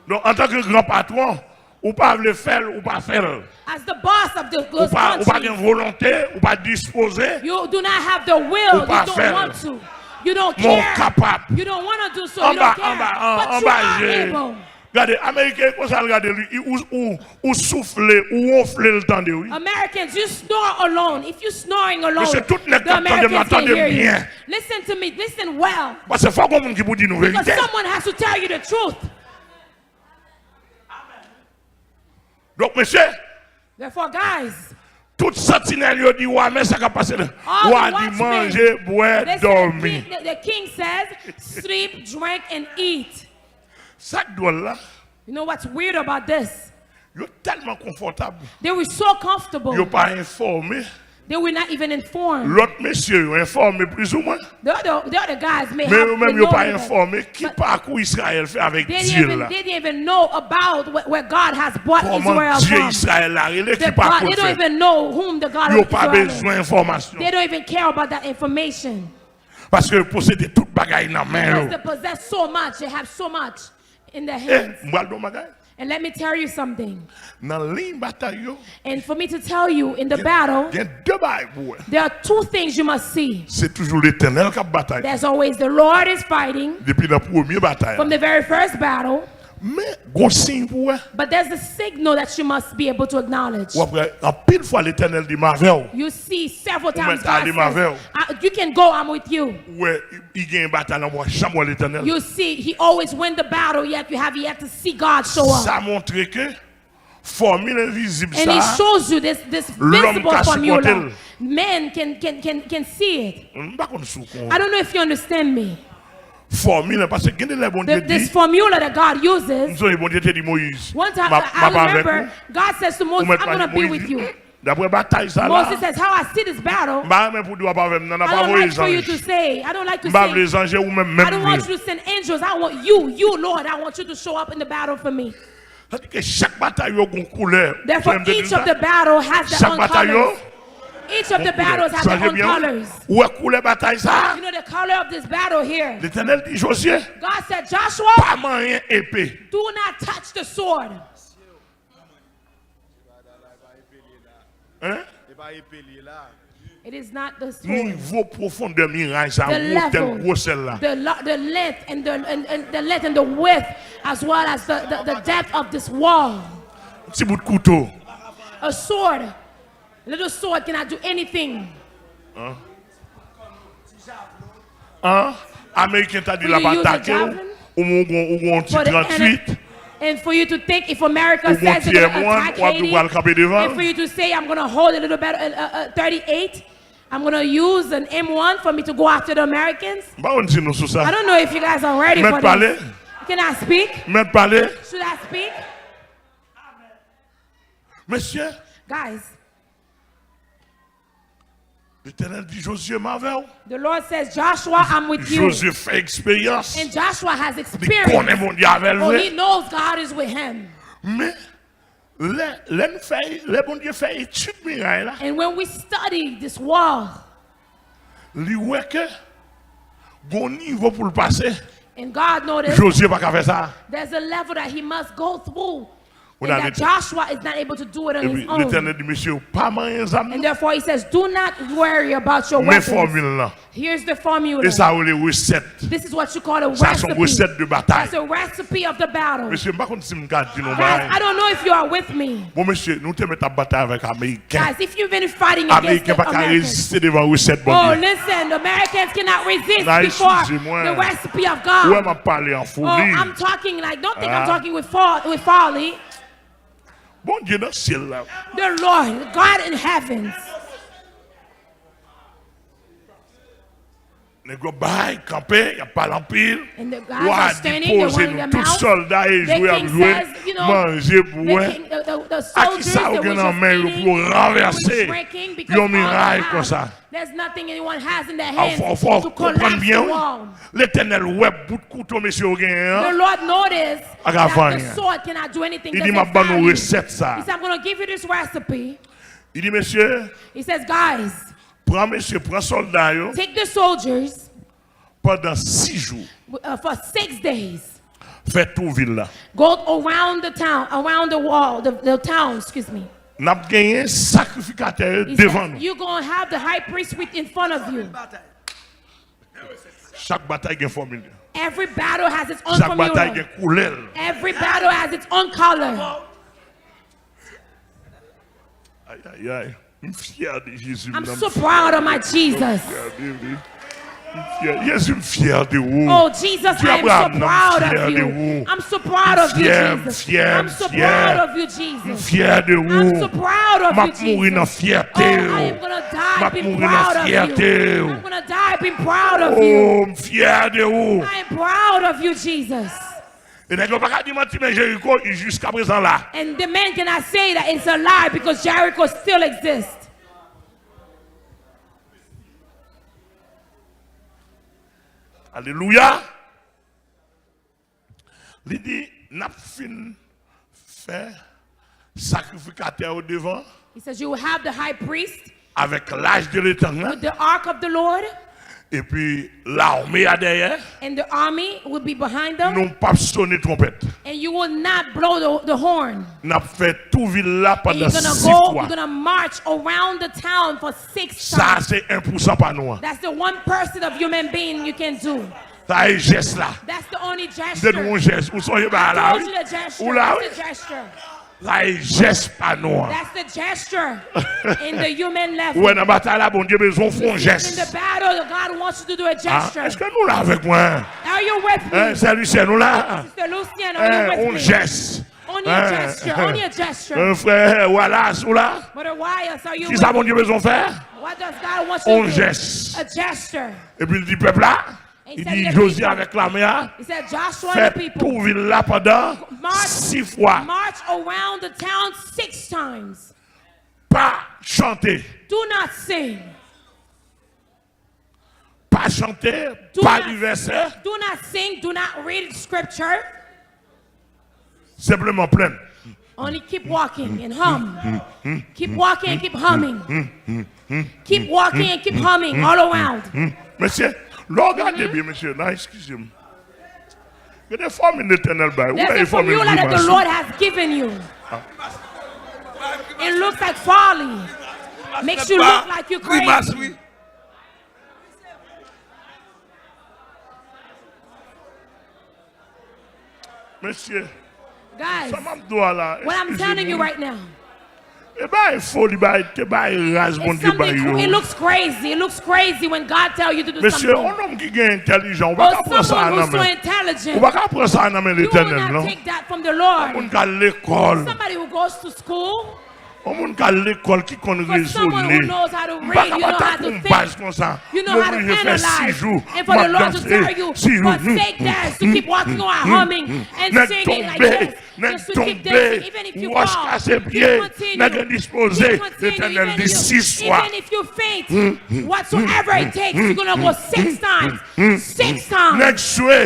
Donk, antanke gran patwon, ou pa vle fè l, ou pa fè l. As the boss of the, this country, ou pa gen volonte, ou pa dispoze, you do not have the will, you don't want to. You don't care. Men w kapab. You don't want to do so. You don't care. But you are able. Gade, Ameriken konsa l gade li, ou, ou, ou soufle, ou wonfle l tande, wi. Americans, you snore alone. If you snoring alone, the Americans can hear you. Mesye, tout nèg k ap tande m la, tande m byen. Listen to me, listen well. Paske fò gen moun ki pou di nou verite. Because someone has to tell you the truth. Donk, mesye, therefore, guys, tout santinèl yo di wa, men sa k ap pase la. Wa di manje, bwè, dòmi. The king says, sleep, drink, and eat. Sa k dwòl la, you know what's weird about this? Yo tèlman konfòtab. They were so comfortable. Yo pa enfòme. They were not even informed. Lòt mesye yo enfòme plizoumwen. The other, the other guys may have been knowing. Men yo menm yo pa enfòme ki pakou Izrayèl fè avèk Dye la. They didn't even know about where, where God has brought Israel from. Kòman Dye Izrayèl la rele, ki pakou l fè. They don't even know whom the God of Israel is. Yo pa bezwen enfòmasyon. They don't even care about that information. Paske yo posede tout bagay nan men yo. Because they possess so much, they have so much in their hands. E, m pral di w yon bagay. And let me tell you something. Nan liy batay yo, and for me to tell you, in the battle, gen de bagay pou wè. There are two things you must see. Se toujou Letènèl k ap batay. There's always the Lord is fighting. Depi nan premye batay la. From the very first battle. Men, gon siy pou wè. But there's a signal that you must be able to acknowledge. W ap wè, anpil fwa Letènèl di, "M avè w." You see several times God says, "Uh, you can go, I'm with you." Ou wè, li gen batay la, w pa janm wè Letènèl. You see, he always win the battle, yet you have yet to see God show up. Sa montre ke fòmil envizib sa, lòm ka sipòte l. And he shows you this, this visible formula. Man can, can, can, can see it. M pa konn si w konprann. I don't know if you understand me. Fòmil la, paske gen de lè Bondye di, this formula that God uses, m sonje Bondye te di Moyiz, "M ap, m ap avèk ou." One time I, I remember God says to Moses, "I'm gonna be with you." Moyiz di, "Daprè batay sa la, Moses says, how I see this battle, m pa renmen pou w di w ap avè m nan, n ap pa voye zanj. I don't like for you to say, I don't like to say, I don't want you to send angels. I want you, you, Lord, I want you to show up in the battle for me." Tandis ke chak batay yo gon koulè. Therefore, each of the battle has their own colors. Chak batay yo gon koulè. Each of the battles have their own colors. Ou wè koulè batay sa? You know the color of this battle here. Letènèl di Jozye, God said, "Joshua, pa manyen epe. Do not touch the sword." Hein? It is not the sword. Nivo pwofondè miray sa, wotè l, gwosè l la. The level, the lo-, the length and the, and, and the length and the width, as well as the, the, the depth of this wall. Ti bout kouto. A sword, little sword cannot do anything. Hein? An, Ameriken ta di l ap atake w, ou gon, ou gon ti tranntuit. And for you to think if America says they're gonna attack Haiti, and for you to say, "I'm gonna hold a little bit, uh, uh, uh, thirty-eight, I'm gonna use an M one for me to go after the Americans." M pa konn si nou sou sa. I don't know if you guys are ready for this. Mèt pale. Can I speak? Mèt pale. Should I speak? Mesye. Guys. Letènèl di Jozye, "M avè w." The Lord says, "Joshua, I'm with you." Jozye fè eksperyans. And Joshua has experienced. Li konnen Bondye avè l vre. Oh, he knows God is with him. Men, lè, lè n fè, lè Bondye fè etid miray la, and when we study this wall, li wè ke gon nivo pou l pase. And God noticed, Jozye pa ka fè sa. There's a level that he must go through. And that Joshua is not able to do it on his own. Epi Letènèl di, "Mesye, pa manyen zam nan." And therefore he says, "Do not worry about your weapons." Men fòmil lan. Here's the formula. E sa yo rele resèt. This is what you call a recipe. Sa se yon resèt de batay. That's a recipe of the battle. Mesye, m pa konn si m ka di nou bagay. Guys, I don't know if you are with me. Bon, mesye, nou te mèt ap batay avèk Ameriken. Guys, if you've been fighting against the Americans, Ameriken pa ka reziste devan resèt Bondye. Oh, listen, the Americans cannot resist before the recipe of God. Nan, eskize mwen. Ou wè m ap pale an foli. Oh, I'm talking like, don't think I'm talking with fo-, with folly. Bondye nan syèl la. The Lord, God in heavens. Nèg yo bay, kanpe, y ap pale anpil. And the guys are standing, they're running their mouths. Tout sòlda e jwe ap jwe, manje, bwè. A ki sa yo gen nan men yo pou yo ranvèse yon miray konsa? There's nothing anyone has in their hands to collapse the wall. Fò w konprann byen, wi. Letènèl wè bout kouto mesye yo genyen an. The Lord noticed that the sword cannot do anything, doesn't value. Li di, "M ap ban nou resèt sa." He said, "I'm gonna give you this recipe." Li di, "Mesye, pran mesye, pran sòlda yo, take the soldiers pandan sis jou, uh, for six days. Fè tou vil la. Go around the town, around the wall, the, the town, excuse me." N ap genyen sakrifikatè yo devan nou. He said, "You're gonna have the high priest with, in front of you." Chak batay gen fòmil li. Every battle has its own formula. Chak batay gen koulè l. Every battle has its own color. Ay, ay, ay. M fyè de Jezi m nan. I'm so proud of my Jesus. M fyè de li. M fyè. Jezi, m fyè de ou. Oh, Jesus, I am so proud of you. I'm so proud of you, Jesus. I'm so proud of you, Jesus. M fyè de ou. I'm so proud of you, Jesus. M ap mouri nan fyète w. Oh, I am gonna die being proud of you. M ap mouri nan fyète w. I'm gonna die being proud of you. Oh, m fyè de ou. I am proud of you, Jesus. E nèg yo pa ka di manti, men Jeriko jiska prezan la. And the man cannot say that it's a lie because Jericho still exists. Alelouya. Li di, n ap fin fè sakrifikatè yo devan. He says, "You will have the high priest avèk lach de letang nan. With the ark of the Lord. Epi lame a dèyè. And the army will be behind them. Nou p ap sone twonpèt. And you will not blow the, the horn." N ap fè tou vil la pandan sis fwa. And you're gonna go, you're gonna march around the town for six times. Sa se en pousan pa nou an. That's the one percent of human being you can do. Sa e jès la. That's the only gesture. M te di w yon jès. Ou sonje bagay la, wi. I told you the gesture. Ou la, wi. That's the gesture. Sa e jès pa nou an. That's the gesture in the human level. Ou wè nan batay la, Bondye bezwen w fè yon jès. In the battle, God wants you to do a gesture. Èske nou la avèk mwen? Are you with me? Sè Lucienne, nou la? Sister Lucienne, are you with me? Yon jès. Only a gesture, only a gesture. Frè Wallace, ou la? Brother Wallace, are you with me? Kisa Bondye bezwen w fè? What does God want you to do? Yon jès. A gesture. Epi l di pèp la, li di Jozye avèk lame a, fè tou vil la pandan sis fwa. March around the town six times. Pa chante. Do not sing. Pa chante, pa li vèsè. Do not sing, do not read scripture. Senpleman plenn. Only keep walking and hum. Keep walking and keep humming. Keep walking and keep humming all around. Mesye, lè w gade byen, mesye, nan, eskize m. Gade fòmil Letènèl bay. Ou wè fòmil grimas. There's a formula that the Lord has given you. It looks like folly. Makes you look like you're crazy. Mesye, guys, sa m ap di w a la, what I'm telling you right now, e bay foli, bay, te bay raz Bondye bay yo. It looks crazy. It looks crazy when God tell you to do something. Mesye, yon nonm ki gen entèlijans, ou pa ka pran sa nan men. Or someone who's so intelligent, ou pa ka pran sa nan men Letènèl, non. You will not take that from the Lord. Yon moun k al lekòl. Somebody who goes to school. Yon moun k al lekòl ki konn rezone. M pa ka atake yon baz konsa. Mwen oblije fè sis jou m ap danse, sis jou. Nèg tonbe, nèg tonbe, wòch kase pye, nèg endispoze. Letènèl di sis fwa. Nèg swe,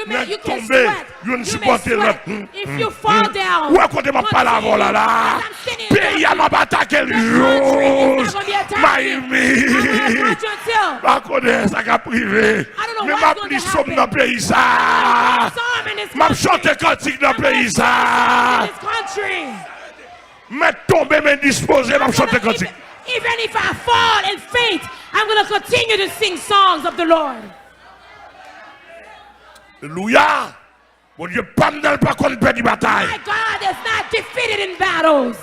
nèg tonbe, youn sipòte lòt. Ou wè kote m ap pale avè w la la? Peyi a m ap atake l jous Miami. Pa konnen sa k ap rive. Men m ap li sòm nan peyi sa. M ap chante kantik nan peyi sa. M tonbe, men dispoze, m ap chante kantik. Even if I fall and faint, I'm gonna continue to sing songs of the Lord. Alelouya! Bondye pa m nan, l pa konn pèdi batay. My God is not defeated in battles.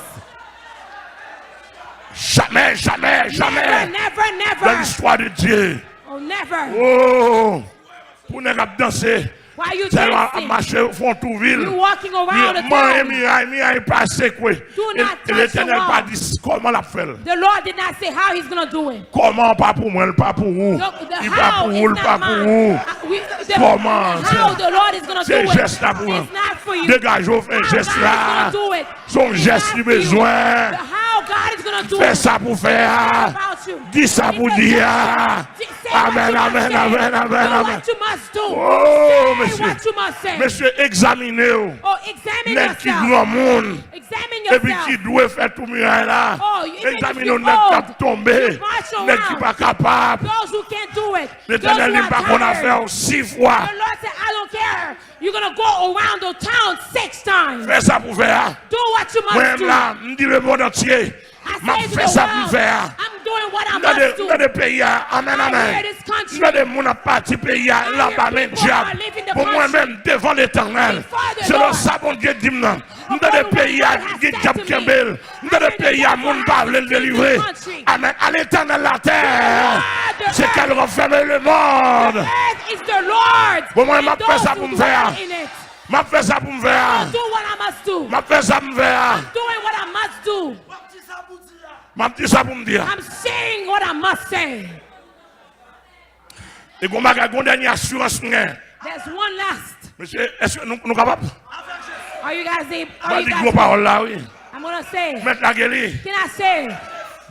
Jamè, jamè, jamè. Never, never, never. Dans l'histoire de Dieu. Oh, never. Oh, pou nèg ap danse, Why you dancing? Sèlman ap mache fè yon tou vil. You walking around the town. Manyen miray, miray pa sekwe. Do not touch the wall. Letènèl pa di kòman l ap fè l. The Lord did not say how he's gonna do it. Kòman pa pou mwen, l pa pou ou. Li pa pou ou, l pa pou ou. Kòman? How the Lord is gonna do it. Se jès la pou mwen. It's not for you. Degaje w, fè jès la. How God is gonna do it. Se yon jès li bezwen. Fè sa pou fè a. Di sa pou di a. Amèn, amèn, amèn, amèn, amèn. Oh, mesye. Mesye, egzamine w. Nèg ki granmoun epi ki dwe fè tou miray la. Egzamine w, nèg k ap tonbe, nèg ki pa kapab. Letènèl di, m pa konn afè w, sis fwa. You're gonna go around the town six times. Fè sa pou fè a. Do what you must do. Mwen menm la, m di lemonn antye, m ap fè sa pou m fè a. I say to the world, I'm doing what I must do. M tande, m tande peyi a. Amèn, amèn. I hear this country. M tande moun ap pati peyi a, l ap ba men dyab. I hear people are leaving the country. Pou mwen menm, devan Letènèl, selon sa Bondye di m nan, m tande peyi a, gen dyab kenbe l. M tande peyi a, moun pa vle l delivre. Amèn. A Letènèl latè, se kè l renfème le monde. Bon, mwen, m ap fè sa pou m fè a. M ap fè sa pou m fè a. M ap fè sa pou m fè a. M ap di sa pou m di a. E gon bagay, gon dènye asirans m gen. There's one last. Mesye, èske nou, nou kapab? Are you guys able? Mwen di gwo pawòl la, wi. I'm gonna say. Mèt lage li. Can I say?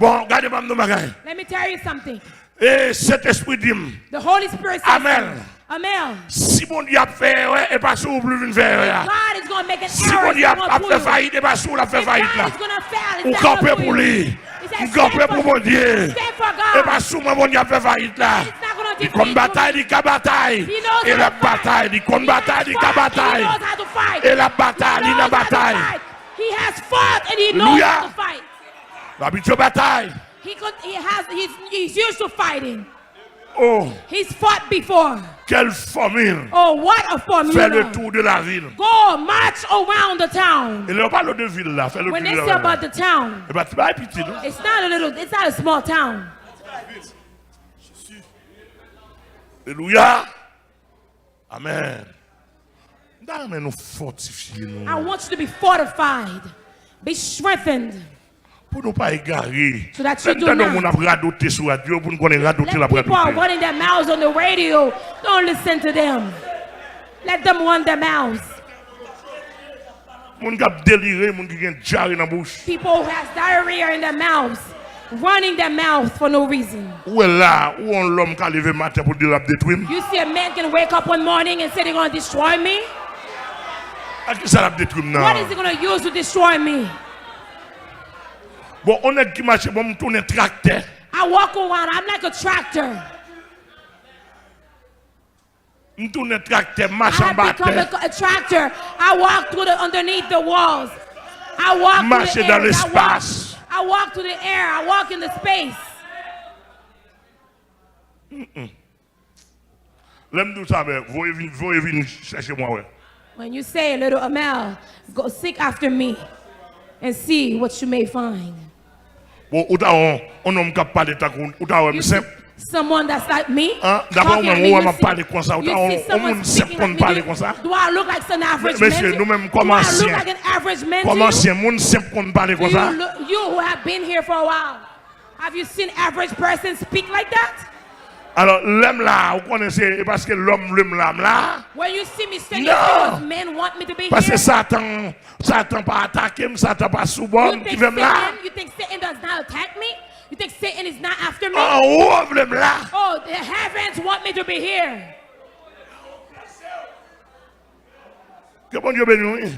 Bon, gade ban m yon bagay. Let me tell you something. E Sentespri di m. The Holy Spirit says to me, Amèl. Amèl. Si Bondye ap fè erè, e pa sou ou pou l vin fè erè a. If God is gonna make an error, it's not you. Si Bondye ap, ap fè fayit, e pa sou ou l ap fè fayit la. If God is gonna fail, it's not for you. Ou kanpe pou li. M kanpe pou Bondye. E pa sou mwen Bondye ap fè fayit la. Li konn batay, li ka batay. E l ap batay, li konn batay, li ka batay. E l ap batay, li nan batay. Alelouya. L abitye batay. Oh. Quelle formule. Fè le tour de la ville. E lè yo pale de vil la, fè le tour de la ville. E pa ti bagay piti, non. Alelouya. Amèn. M ta renmen nou fòtifye nou. Pou nou pa egare. Lè n tande yon moun ap radote sou radyo, pou n konnen radote l ap radote. Moun k ap delire, moun ki gen dyare nan bouch. Ou wè la, ou wè yon lòm ka leve maten pou l di l ap detwi m. Ak kisa l ap detwi m nan? Bon, yon nèg ki mache, bon, m tounen traktè. M tounen traktè, m mache anba tè. M mache dans l'espace. Lè m di w sa, men, voye vin, voye vin chèche mwen wè. Bon, ou ta wè yon, yon nonm k ap pale tankou, ou ta wè m senp. Daprè ou menm, ou wè m ap pale konsa, ou ta wè yon moun senp konn pale konsa? Mesye, nou menm kòm ansyen, kòm ansyen, moun senp konn pale konsa? Alò, lè m la, ou konnen se, e paske lòm vle m la, m la. Non! Paske Satan, Satan pa atake m, Satan pa sou bò m, ki fè m la. Anwo vle m la. Ke Bondye beni w, wi.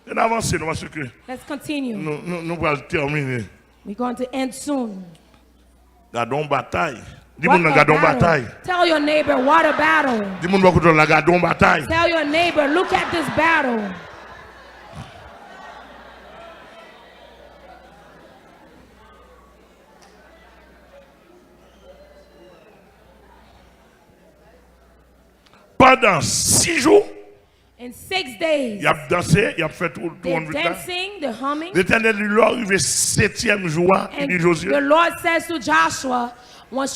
Ann avanse, non, paske nou, nou, nou pral tèmine. Gade yon batay. Di moun nan, gade yon batay. Di moun bò kote w la, gade yon batay. Pandan sis jou, y ap danse, y ap fè tou, tou wonn vit la. Letènèl di, lè w rive setyèm jou a, li di Jozye, lè w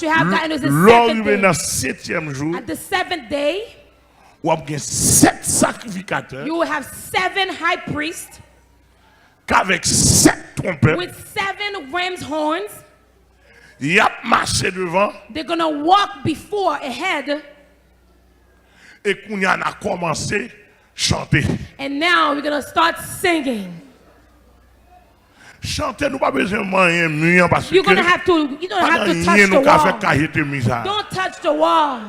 rive nan setyèm jou, W ap gen sèt sakrifikatè You will have seven high priests k avèk sèt twonpèt. With seven ram's horns. Y ap mache devan. They're going to walk before ahead. E kounye a n a kòmanse chante. And now we're going to start singing. Chante, nou pa bezwen manyen mi an paske You're going to have to, you don't pa have to gen touch anyen the nou ka fè k wall. Ka jete mi sa. Don't touch the wall.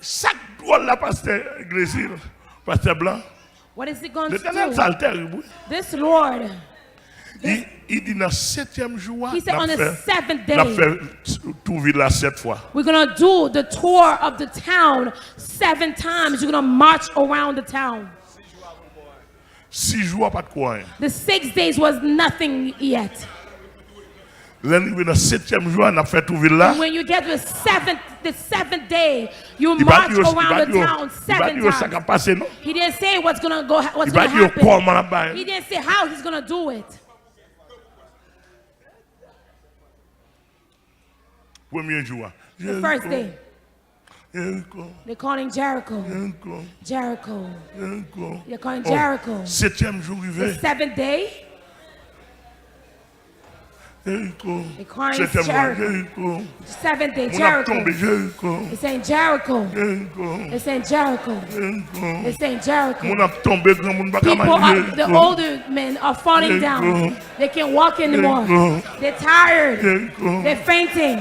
Sa k dwòl la, pastè Grésil, pastè Blan, What is he going to Letènèl sa do? L terib, wi. This Lord, Li, li di nan setyèm jou a, he said, n on ap the fè, seventh n ap day, fè tou vil la sèt fwa. We're going to do the tour of the town seven times. You're going to march around the town. Sis jou a pa t ko anyen. The six days was nothing yet. Lè n rive nan setyèm jou a, n ap fè tou vil la. When you get to the seventh, the seventh day, you Li pa march di yo, li pa around di the yo, town li pa seven di yo sa k times. Ap pase, non. He didn't say what's gonna go, what's Li pa gonna di yo happen. Kòman l ap bay. He didn't say how he's gonna do it. Premye jou a. The first day, Jeriko, they're calling Jericho. Jeriko, Jericho. Jeriko. They're calling Oh, Jericho. Setyèm jou The rive. Seventh day, Jeriko. They crying Setyèm jou a. Jericho. Jeriko. Seventh day, Moun ap tonbe. Jericho. Jeriko. He's saying Jericho. Jeriko. They're saying Jericho. Jeriko. They're saying Jericho. Moun ap tonbe, granmoun pa ka People mache. are, the Jeriko. Older men are falling down. Jeriko. They can't walk anymore. Jeriko. They're tired. Jeriko. They're fainting.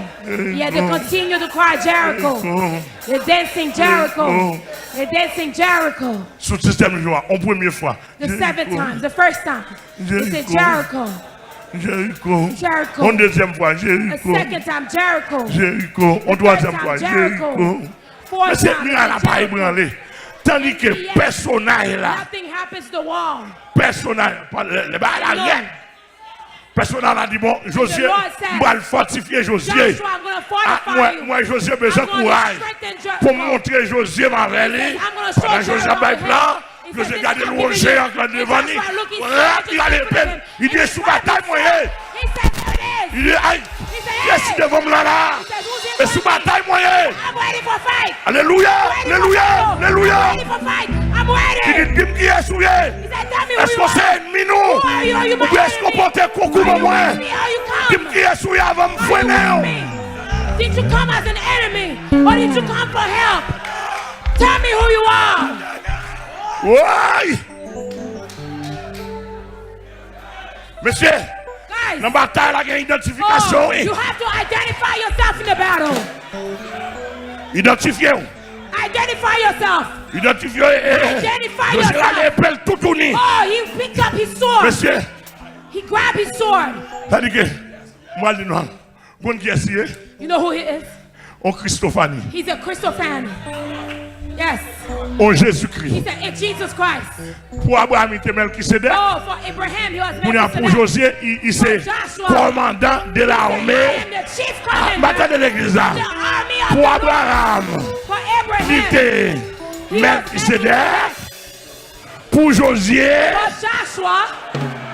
Yet they Jeriko. Continue to cry Jericho. Jeriko. They're dancing Jericho. Jeriko. They're dancing Jericho. Sou sistèm jou a, yon premye fwa. The seventh Jeriko. Time, the first time. They said Jeriko. Jericho. Jeriko. Jericho. Yon dezyèm fwa, The Jeriko. Second time, Jericho. Jeriko. Yon twazyèm fwa, Third time, Jericho. Jeriko. Fourth Mesye, time, miray la pa Jericho. Ebranle. Tandike Yes. Pèsonaj la. Nothing happens to the wall. Pèsonaj, lè bagay la No. Rèd. Pèsonaj la di, bon, Jozye, Lord said, m pral fòtifye Jozye. Joshua, I'm gonna Ah, fortify mwen, you. Mwen, Jozye bezwen I'm gonna kouraj strengthen Jo- pou m montre Jozye m avè li. I'm gonna show Pandan Jozye ap Joshua bay the plan, He said, Jozye "This gade is lwo giving jeyan you." k nan devan li. Joshua look, he Rap, said, li gade "This is epè l. giving Li di, "E sou batay mwen ye." He said, "There it is." Li di, "Ay, He said, kiyès ki "Hey." devan m la la? He said, "Who's in E sou front of batay me? mwen ye." I'm ready for fight. Alelouya, I'm ready for alelouya, battle. alelouya. I'm ready for fight. I'm Li di, ready." "Di m kiyès ou ye? He said, "Tell me who Èske you w se are. ènmi nou? Who are you? Are you my Oubyen èske w enemy? pote konkou Are ban you mwen? with me? Are you come? Di m kiyès ou ye avan m Are you frennen w." with me? Did you come as an enemy or did you come for help? Tell me who you are." Woy! Mesye, Guys, nan batay la gen idantifikasyon, oh, wi. You have to identify yourself in the battle. Idantifye w. Identify yourself. Idantifye w. Eh, eh. Identify Jozye rale yourself. Epè l toutouni. Oh, he picked up his sword. Mesye, He grabbed his sword. sa di ke m pral di nou, konn kiyès li ye? You know who he is? On Kristofani. He's a Christophany. Yes. On Jezikri. He's a, a Jesus Christ. Pou Abraram, li te Mèlkisedèk. Oh, for Abraham, he was Kounye a pou Melchizedek. Jozye, li, li se For Joshua, kòmandan de I lame. am the chief commander, Batay de legliz la. The army of Pou the Lord. Abraram, For li Abraham, te he was Mèlkisedèk. Melchizedek. Pou Jozye, For Joshua,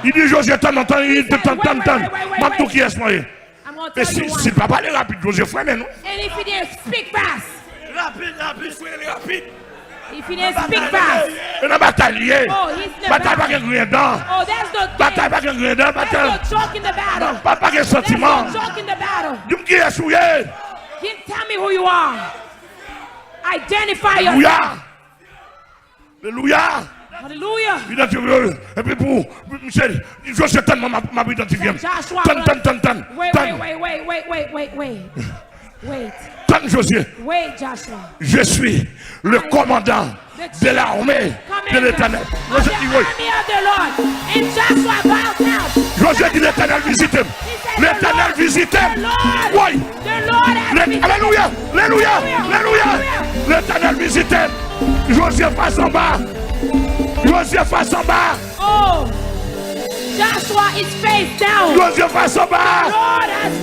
li di Jozye, tann, tann, tann, he said, tann, "Wait, tann, wait, tann. Wait, wait, M ap di w wait. Kiyès mwen ye. I'm gonna Men tell you si, si l why." pa pale rapid, Jozye frennen nou. And if he didn't speak fast, Rapid, rapid, frè, rapid. If he didn't speak fast, E nan batay li ye. Oh, he's in the Batay pa battle. Gen griyen dan. Oh, there's no Batay game. Pa gen griyen dan. There's Batay no joke in the battle. Pa, pa gen There's santiman. No joke in the battle. Di m kiyès ou ye. He, tell me who you are. Identify yourself. Alelouya. Alelouya. Hallelujah. Idantifye. Epi pou, pou misye, Jozye, tann mwen, m ap, m ap idantifye m. Joshua, Tann, tann, tann, tann. Wait, Tann. Wait, wait, wait, wait, wait, wait, wait. Wait. Tann Jozye. Wait, Joshua. Je suis le commandant de l'armée de l'Éternel. Jozye di, woy. And Joshua bowed down. Jozye di, Letènèl vizite m. Letènèl vizite m. Woy. Alelouya, alelouya, alelouya. Letènèl vizite m. Jozye fas anba. Jozye fas anba. Oh, Joshua is face down. Jozye fas anba.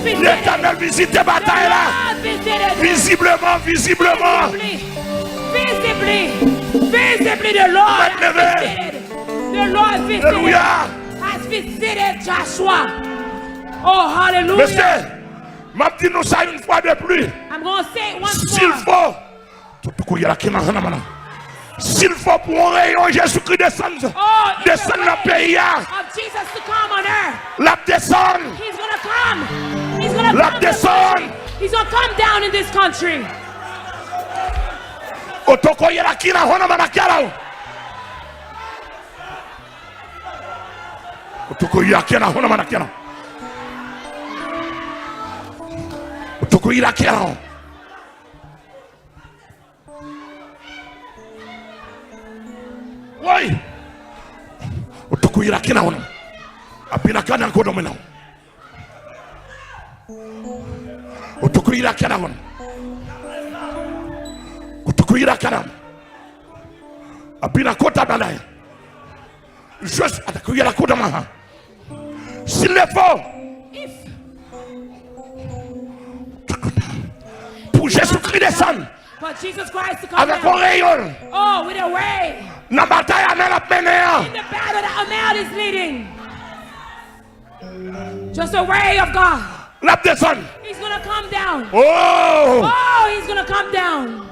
Letènèl vizite batay la. Vizibleman, vizibleman. Visibly, visibly, visibly, the Lord has visited. The Lord visited. Has visited Joshua. Oh, hallelujah. Mesye, m ap di nou sa yon fwa de pli. I'm gonna say it once Si l more. Fo, Kounye a la, ki nan, nan, nan, nan. Si l fò pou yon reyon Jezikri desann, desann nan peyi a, l ap desann. L ap desann. Otokoye la ki nan hona manakya la. Otokoye la ki nan hona manakya la. Otokoye la ki nan. Woy! Otokoye la ki nan. Abina kana kodo mena. Otokoye la ki nan. Otokoye la ki nan. Abina kota balai. Jezi, atakoye la kodo maha. Si l fò pou Jezikri desann avèk yon reyon nan batay Amèl ap mennen an, l ap desann. Oh!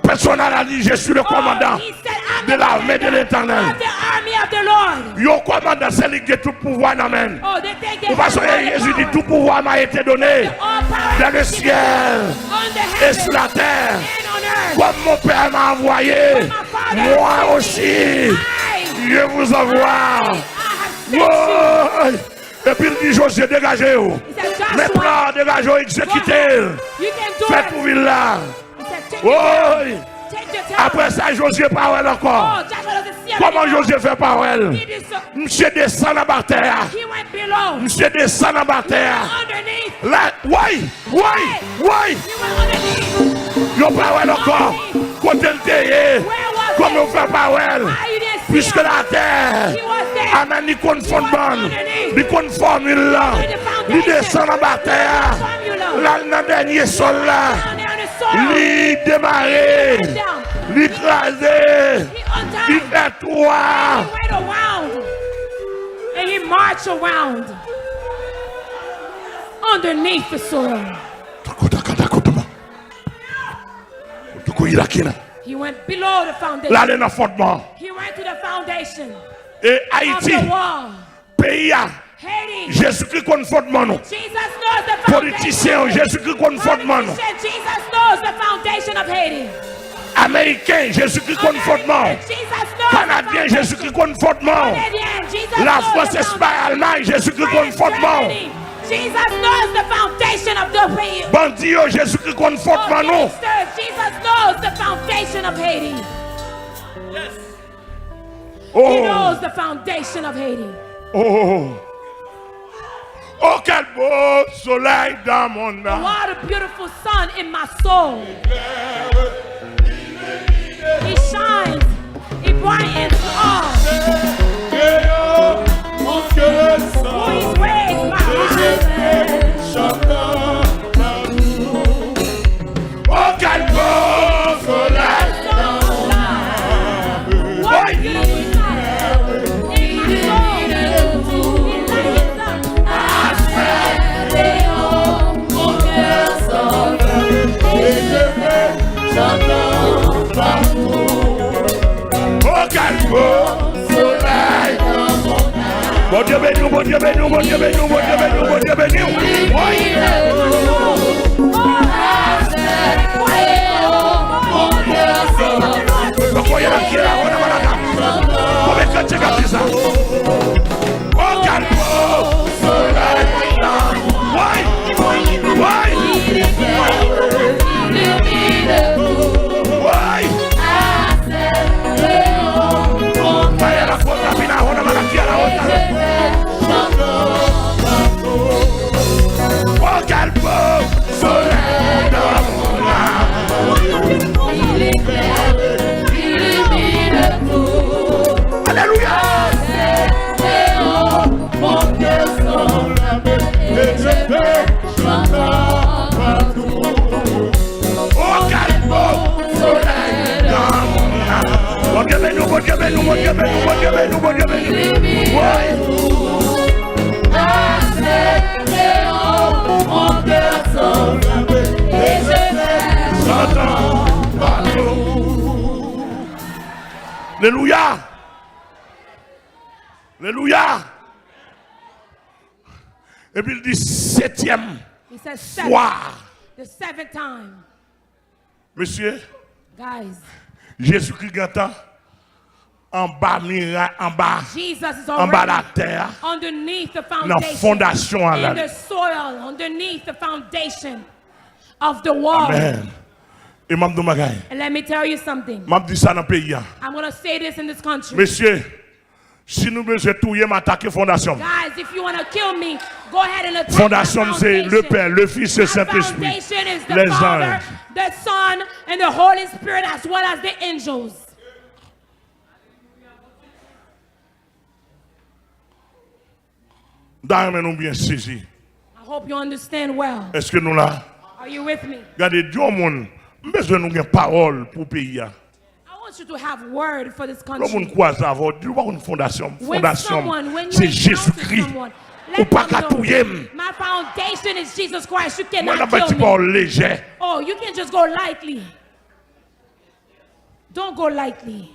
Pèsonèl la di, Je suis le commandant de l'armée de l'Éternel. Yon kòmandan, se li ki gen tout pouvwa nan men l. Ou pa sonje Jezi di, Tout pouvoir m'a été donné dans le ciel et sur la terre. Comme mon Père m'a envoyé, moi aussi, je vous envoie. Woy! Epi l di Jozye, Degaje w. Men plan an, degaje w, egzekite l. Fè tou vil la. Woy! Apre sa, Jozye pa wè l ankò. Kòman Jozye fè pa wè l? Misye desann anba tè a. Misye desann anba tè a. La, woy! Woy! Woy! Yo pa wè l ankò. Kote l te ye? Kòman yo fè pa wè l? Piske latè, amèn, li konn fondman l, li konn fòmil lan, li desann anba tè a. L al nan dènye sòl la. Li demare. Li kraze. Li fè twa. And he marched around underneath the soil. Takotakatakotoba. Otokoyilakina. He went below the foundation. L ale nan fondman. He went to the foundation. E Ayiti, of the wall. Peyi a, Haiti. Jezikri konn fondman nou. Jesus knows the foundation. Politisyen yo, Jezikri konn fondman nou. Politician, Jesus knows the foundation of Haiti. Ameriken, Jezikri konn fondman w. Kanadyen, Jezikri konn fondman w. Lafrans, Espay, Almay, Jezikri konn fondman w. Bandi yo, Jezikri konn fondman nou. Oh. Oh. Oh, quel beau soleil dans mon âme. What a beautiful sun in my soul. He shines, he brightens all. Who is raised by. Oh, quel beau soleil dans mon âme. Bondye beni w, Bondye beni w, Bondye beni w, Bondye beni w. Woy! Konbyen kantik ap di sa? Oh, quel beau soleil. Woy! Woy! Woy! Fire la kota bina hona malakia la hota. Oh, quel beau soleil dans mon âme. Alléluia. Oh, quel beau soleil dans mon âme. Bondye beni w, Bondye beni w, Bondye beni w, Bondye beni w, Bondye beni w. Woy. Chantan pa nou. Alelouya! Alelouya! Epi l di setyèm He says, seven, fwa. The seventh time. Mesye, Guys, Jezikri gentan anba miray, anba, Jesus is anba already latè a, underneath the nan foundation, fondasyon an in la. The soil, underneath the foundation of the wall. Amen. E m ap di yon bagay. And let me tell you something. M ap di sa nan peyi a. I'm going to say this in this country. Mesye, si nou bezwen touye m, atake fondasyon m. Guys, if you want to kill me, go ahead and attack Fondasyon my m se foundation. Le Pè, le Fis e My Sentespri. Foundation is the Les Father, anges. The Son, and the Holy Spirit, as well as the angels. M ta renmen nou byen sezi. I hope you understand well. Èske nou la? Are you with me? Gade, di yon moun, m bezwen nou gen pawòl pou peyi a. I want you to have word for this Lè yon moun country. Kwaze avè w, di w pa konn fondasyon m. When Fondasyon someone, m, when you se encounter Jezikri. Someone, Ou let pa them ka know, touye m. My foundation is Jesus Christ. You Mwen cannot nan bay ti kill me. Pawòl lejè. Oh, you can just go lightly. Don't go lightly.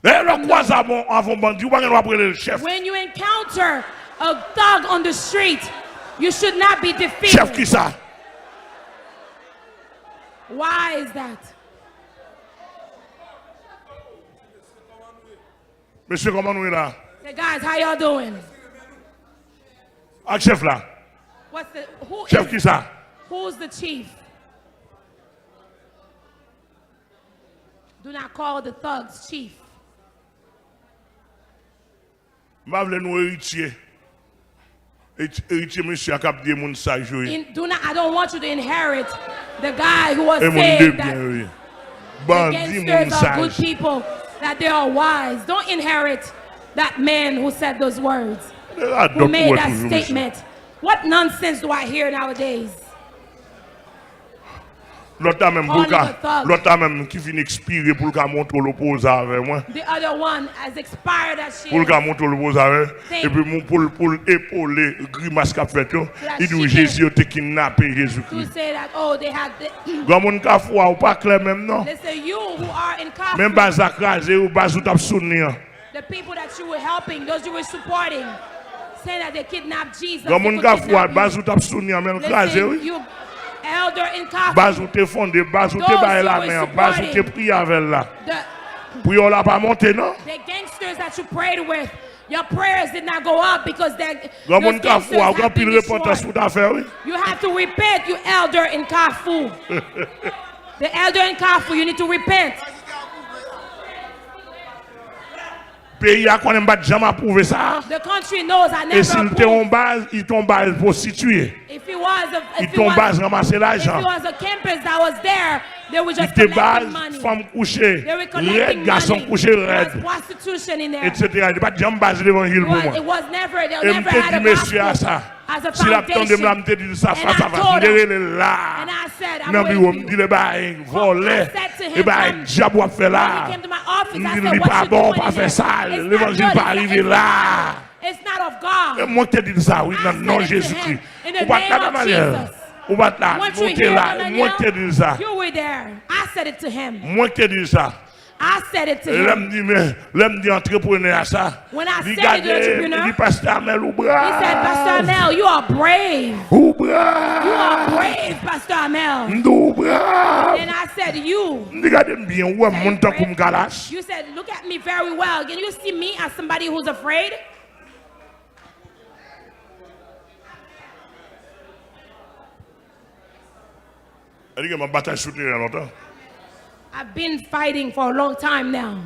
Lè lè w kwaze avè yon bandi, ou pa gen dwa pou rele l chèf. When you encounter a thug on the street, you should not be defeated. Chèf ki sa? Why is that? Mesye, kòman nou ye la? Say, guys, how y'all doing? Ak chèf la. What's the who Chèf is, ki sa? Who's the chief? Do not call the thugs chief. M pa vle nou eritye. Eritye mesye a k ap di e moun saj yo ye. In, do not, I don't want you to inherit the guy who was E moun de saying byen yo that ye. the Bandi moun gangsters are good saj. People, that they are wise. Don't inherit that man who said those words, Radòt who ou made wè that toujou mesye. Statement. What nonsense do I hear nowadays? Lòt la menm pou l ka, All of a thug. Lòt la menm ki fin ekspire pou l ka montre w l opoze avè mwen. The other one has expired as she Pou l ka is. Montre w l opoze avè. Thank Epi moun pou l, pou l epole grimas k ap fèt yo. That Li di w she can Jezi yo te kidnape To Jezikri. Say that, oh, they have the, Granmoun Kafou a, ou pa klè menm non. Listen, you who are in Kafou, Men baz la kraze, ou baz ou t ap soutni an. The people that you were helping, those you were supporting, saying that they kidnapped Jesus. Granmoun They could Kafou a, kidnap baz you. Ou t ap soutni an, men l kraze Listen, wi. You, elder in Kafou, Baz ou te fonde, baz ou te those bay you la were men an, baz ou te supporting, priye avè l la. The, Priyè w la pa monte non. The gangsters that you prayed with, your prayers did not go up because that Granmoun those gangsters Kafou a, ou gen have been anpil repantans destroyed. Pou w ta fè wi. You have to repent, you elder in Kafou. The elder in Kafou, you need to repent. Peyi a konnen m pa t janm apwouve sa. The country knows I E si never l te yon approved. Baz, li te yon baz pwostitiye. If he was a, Li if te he yon was, baz ranmase if he lajan. Was a campus that was there, they were Li just te baz collecting money. Fanm kouche They were collecting rèd, gason Money. kouche There rèd, was prostitution in there. Etsetera. Li pa t janm baz levanjil pou Well, mwen. It was never, they E m never te had di a mesye a gospel sa. As a Si l ap tande m la, m foundation. te di l sa And fas I a fas. M told te him, rele l la. And I said, I'm Nan biwo m, waiting. Di l e bay vòlè. I said to him, E bay "Don't," dyab w ap fè la. When he came to my office, M I di l said, li "What pa you bon, doing pa in fè there? Sa. It's not Levanjil good. Pa It's, rive it's, la. It's not of God." E mwen k te di l sa wi, I nan non said it to Jezikri. Him. In the Ou pa t la, name of Gamaliel. Jesus. Ou pa t la. Weren't Mwen you te here, la. Gamaliel? Mwen k te di l sa. You were there. I said it to him. Mwen k te di l sa. I said it to E lè m him. Di, men, lè m di antreprenè a sa, When I li said it gade, to the entrepreneur, li di, Pastè Amèl, ou He said, "Pastor brav. Amel, you are brave. Ou brav. You are brave, Pastor Amel." M di, ou brav. And I said, "You." M di, gade m byen, ou wè m moun tankou m ka lach. You said, "Look at me very well. Can you see me as somebody who's afraid?" Sa di ke m ap batay sou teren an lontan. I've been fighting for a long time now.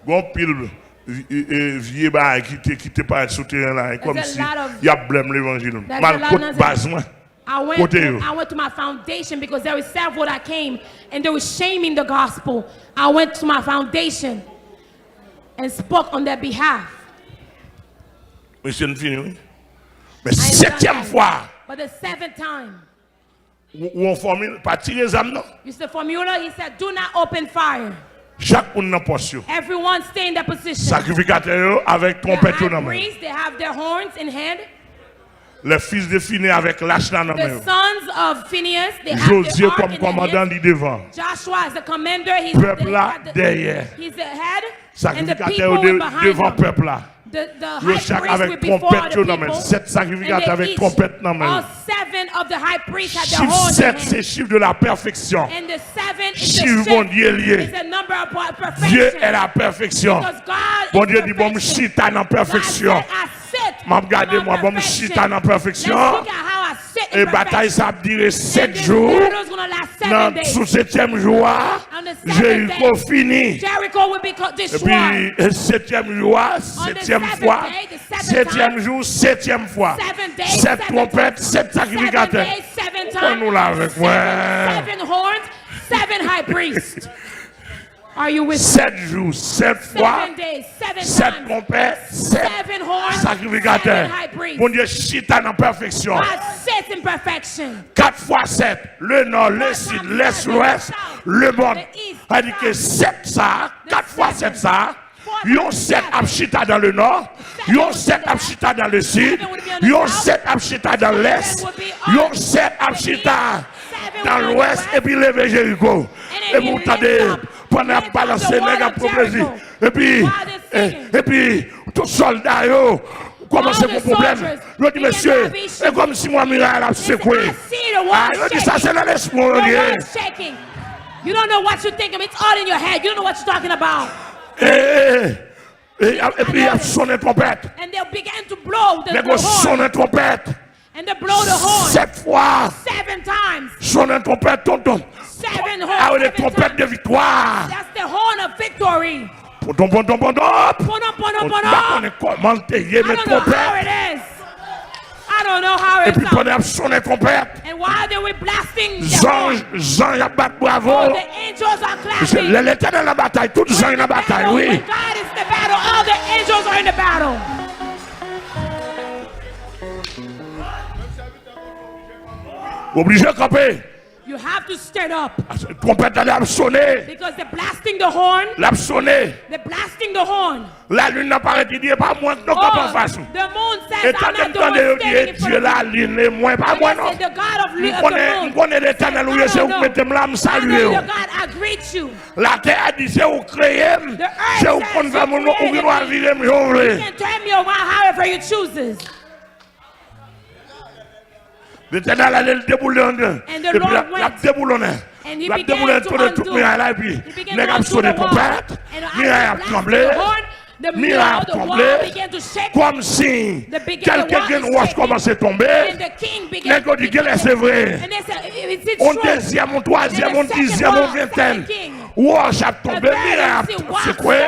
Gen anpil vi- e- e- vye bagay ki te ki te parèt sou teren la, e There's a kòmsi lot of- y ap blèm levanjil. There's M al a lot kot of nothing. Baz mwen. I went, Kote to, yo? I went to my foundation because there was several that came and they were shaming the gospel. I went to my foundation and spoke on their behalf. Mesye, n fini, wi. Men I ain't done setyèm yet. Fwa, But the seventh time, ou ou yon fòmil, pa tire zam, non. You see the formula? He said, "Do not open fire." Chak moun nan pòs yo. Everyone stay in their position. Sakrifikatè yo avèk The twonpèt yo high nan men. Priest, they have their horns in hand. Lè fis de Fine avèk lach la nan men yo. Jozye kòm kòmandan, li devan. Pèp la dèyè. Sakrifikateur yo devan pèp la. Yo chak avèk twonpèt yo nan men. Sèt sakrifikatè avèk twonpèt nan men yo. Chif sèt se chif de la perfection. Chif Bondye li ye. Dieu est la perfection. Bondye di, bon, m chita nan pèfeksyon. M ap gade mwen, bon, m chita nan pèfeksyon. E batay sa ap dire sèt jou. Nan, sou setyèm jou a, Jeriko fini. Epi, setyèm jou a, setyèm fwa, setyèm jou, setyèm fwa. Sèt twonpèt, sèt sakrifikatè. Ou konn nou la avèk mwen. Sèt jou, sèt fwa, sèt twonpèt, sèt sakrifikatè. Bondye chita nan pèfeksyon. Kat fwa sèt, le nò, le sid, lès, lwès, le mòn. Sa di ke sèt sa, kat fwa sèt sa, yon sèt ap chita dan le nò, yon sèt ap chita dan le sid, yon sèt ap chita dan lès, yon sèt ap chita dan lwès, epi leve Jeriko. Epi w tande, pandan y ap balanse, nèg ap pran plezi. Epi, e, epi, tout sòlda yo kòmanse gon pwoblèm. Yo di, mesye, e kòmsi m wè miray la ap sekwe. A, yo di, sa se nan lespri w li ye. You don't know what you're thinking. It's all in your head. You don't know what you're talking about. E, e, e, e, epi y ap sonnen twonpèt. And they'll begin to blow the, the horn. Nèg yo sonnen twonpèt. And they blow the horn. Sèt fwa. Seven times. Sonnen twonpèt, tonton. Seven horns, seven times. A, yo rele twonpèt de viktwa. That's the horn of victory. Ponton, ponton, ponton. Ponton, ponton, ponton. M pa konnen kòman l te ye, men twonpèt. I don't know how it is. I don't know how it sounds. Epi pandan y ap sonnen twonpèt, and while they were blasting the horn, zanj, zanj ap bat bravo. Oh, the angels are clapping. Paske lè Letènèl nan batay, tout zanj nan batay, wi. When God is in the battle, all the angels are in the battle. Oblije kanpe. You have to stand up. Twonpèt la ap sonnen. Because they're blasting the horn. L ap sonnen. They're blasting the horn. Lalin nan parèt, li di, e pa mwen k nou kanpe anfas ou. The moon says, I'm not the one standing in front of you. Etan m tande yo di, e Dye lalin, e mwen, pa mwen non. And they said, the God of li-, of the moon. M konnen, m konnen Letènèl ou ye, se ou k mete m la, m salye w. I know you're God, I greet you. Latè a di, se ou k kreye m, se ou k konn fè moun mwen, ou gen dwa vire m jan w vle. You can turn me around however you chooses. Letènèl ale, l deboulonnen. And the Lord went. Epi l ap deboulonnen. And he began to undo. L ap deboulonnen, tounen tout miray la, epi nèg ap sonnen twonpèt, miray ap tranble, miray ap tranble, kòmsi kèlke grenn wòch kòmanse tonbe. And the king began to begin to shake. Nèg yo di, genlè se vre. And they said, is it true? On dezyèm, on twazyèm, on dizyèm, on ventèn wòch ap tonbe, miray ap sekwe.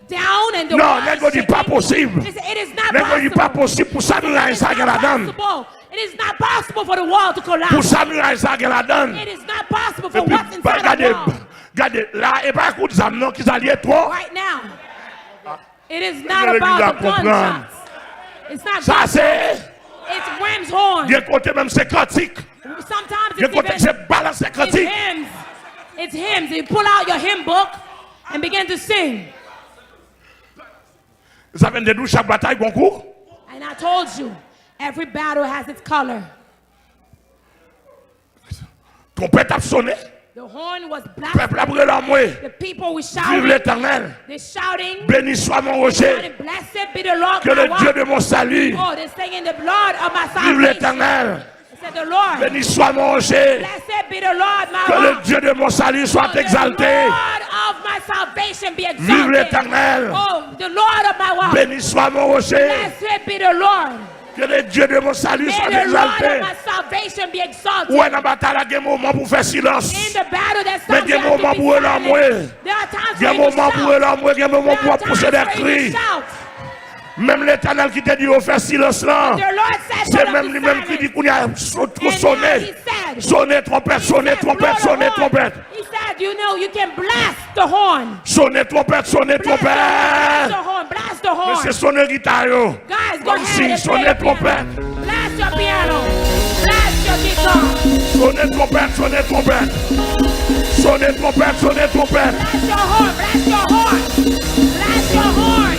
Down and the wall is shaking. Non, nèg yo di pa posib. They say, it is not possible. Nèg yo di pa posib pou sa miray sa gen ladan l. It is not possible. It is not possible for the wall to collapse. Pou sa miray sa gen ladan l. It is not possible for what's inside the wall. Epi, gade, gade, la, e pa kout zam non, kisa l ye, twon? Right now. It is not about the gunshots. It's not gunshots. Sa se, it's ram's horn. Gen kote menm se kantik. Sometimes it's even, it's hymns. Gen kote se balanse kantik. It's hymns. You pull out your hymn book and begin to sing. Sa vin de nou, chak batay gon kou. And I told you, every battle has its color. Twonpèt ap sonnen. The horn was blasted. Pèp la ap rele anmwe. The people were shouting. Vive l'Éternel. They're shouting. Béni soit mon rocher. Shouting, blessed be the Lord my rock. Que le Dieu de mon salut. Oh, they're singing, the Lord of my salvation. Vive l'Éternel. They said, the Lord. Béni soit mon rocher. Blessed be the Lord my rock. Que le Dieu de mon salut soit exalté. Oh, the Lord of my salvation be exalted. Vive l'Éternel. Oh, the Lord of my rock. Béni soit mon rocher. Blessed be the Lord. Que le Dieu de mon salut soit exalté. May the Lord of my salvation be exalted. Ou wè nan batay la gen moman pou fè silans. In the battle, there's times you have to be silent. Men gen moman pou rele anmwe. There are times for you to shout. Gen moman pou rele anmwe, gen moman pou w ap pouse de kri. There are times for you to shout. Menm Letènèl ki te di yo fè silans lan, se menm li menm ki di kounye a, so-, sonnen, sonnen twonpèt, sonnen twonpèt, sonnen twonpèt. He said, you know, you can blast the horn. Sonnen twonpèt, sonnen twonpèt. Blast the horn, blast the horn. Mesye, sonnen gita yo. Guys, go ahead and play the piano. Blast your piano. Blast your guitar. Sonnen twonpèt, sonnen twonpèt. Sonnen twonpèt, sonnen twonpèt. Blast your horn, blast your horn. Blast your horn.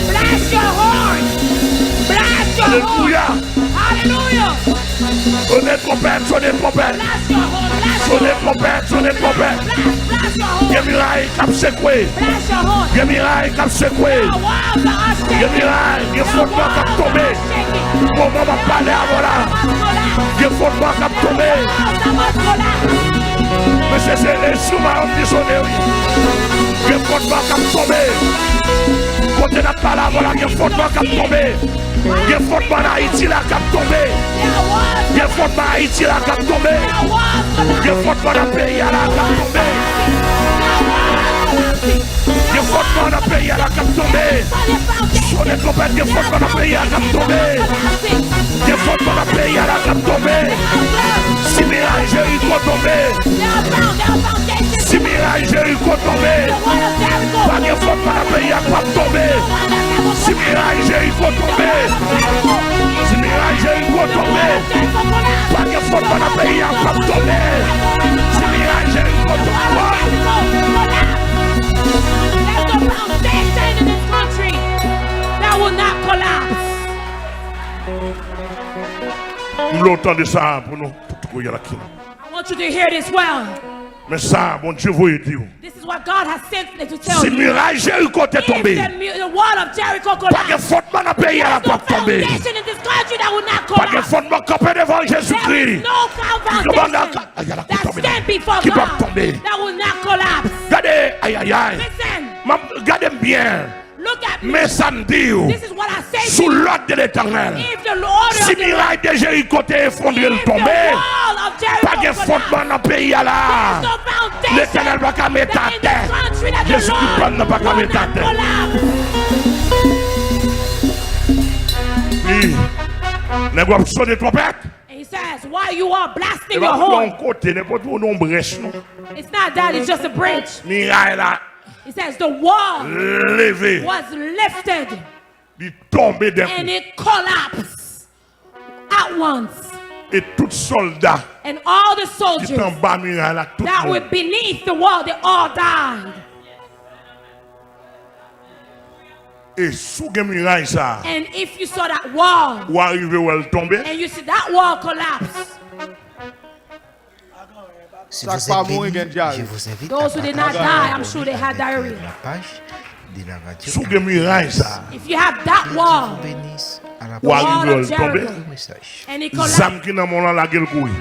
Blast your horn. Blast your Alelouya. Hallelujah. Sone twonpèt, sone twonpèt. Blast your horn, blast your horn. Sone twonpèt, sone twonpèt. Blast, blast your horn. Gen miray k ap sekwe. Blast your horn. Gen miray k ap sekwe. The walls are shaking. Gen miray, gen fondman k ap tonbe. The walls are shaking. Moman m ap pale avè w la. The walls must collapse. Gen fondman k ap tonbe. The walls must collapse. Mesye, se enstriman yo ki sone, wi. Gen fondman k ap tonbe. Kote n ap pale avè w la, gen fondman k ap tonbe. Gen fondman Ayiti la k ap tonbe. Gen fondman Ayiti la k ap tonbe. Gen fondman nan peyi a la k ap tonbe. Gen fondman nan peyi a la k ap tonbe. Sone twonpèt, gen fondman nan peyi a k ap tonbe. Gen fondman nan peyi a la k ap tonbe. Si miray Jeriko tonbe, si miray Jeriko tonbe, pa gen fondman nan peyi a k p ap tonbe. Si miray Jeriko tonbe, si miray Jeriko tonbe, pa gen fondman nan peyi a k p ap tonbe. Si miray Jeriko tonbe, There's no foundation in this country that will not collapse. M vle w tande sa pou nou. Pou tou kouyè la ki. I want you to hear this well. Men sa Bondye voye di w. This is what God has sent me to tell you. Si miray Jeriko te tonbe, if the, mu- the wall of Jericho collapsed, pa gen fondman nan peyi a la p ap tonbe. There's no foundation in this country that will not collapse. Pa gen fondman kanpe devan Jezikri. There's no foundation that stand before God that will not collapse. Gade, ayayay. Listen. Gade m byen. Look at me. Men sa m di w, This is what I say to you. Sous l'ordre de l'Éternel, If the order si of the miray de Jeriko te efondre, l tonbe, pa gen fondman nan peyi a la. Letènèl pa ka met atè. Jezikri pa m nan pa ka met atè. Wi. Nèg w ap sone twonpèt. And he says, while you are blasting your horn, kote, nenpòt yon brèch non. It's not that, it's just a bridge. Miray la. It says the wall leve. Was lifted. Li tonbe dèkou. And it collapsed at once. E tout sòlda. And all the soldiers. Ki t anba miray la, tout moun. That were beneath the wall, they all died. E si w gen miray sa a. And if you saw that wall. Ou arive wè l tonbe. And you see that wall collapse. Sa k pa mouri gen dyare. Those who did not die, I'm sure they had diarrhea. Si w gen miray sa a. If you have that wall, ou arive wè l tonbe. Zam ki nan men w lan, lage l kouri.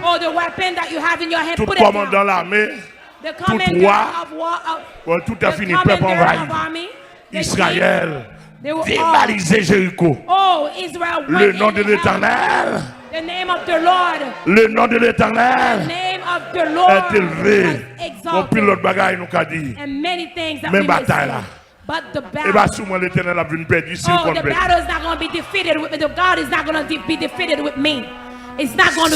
Tout kòmandan lame, tout wa, tout a fini, pèp anvayi. Izrayèl devalize Jeriko. Le nom de l'Éternel, le nom de l'Éternel est élevé. Gon pil lòt bagay nou ka di. Men batay la, e pa sou mwen Letènèl ap vin pèdi, si l konn pèdi.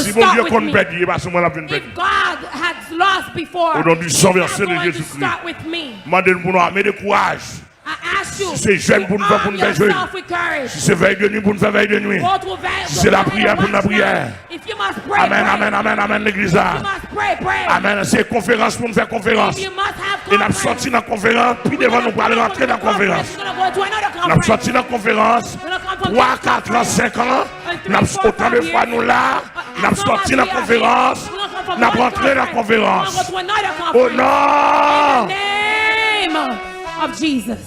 Si Bondye konn pèdi, e pa sou mwen l ap vin pèdi. O non di san vèse de Jezikri, mande n pou nou ame de kouraj. Si se jèn pou n fè, pou n fè jèn. Si se vèy de nwi pou n fè vèy de nwi. Si se lapriyè pou n lapriyè. Amèn, amèn, amèn, amèn, legliz la. Amèn. Si se konferans pou n fè konferans. E n ap sòti nan konferans, pi devan nou pral rantre nan konferans. N ap sòti nan konferans, twa, kat an, senk an, n ap, otan de fwa nou la, n ap sòti nan konferans, n ap rantre nan konferans. O non! Of Jesus.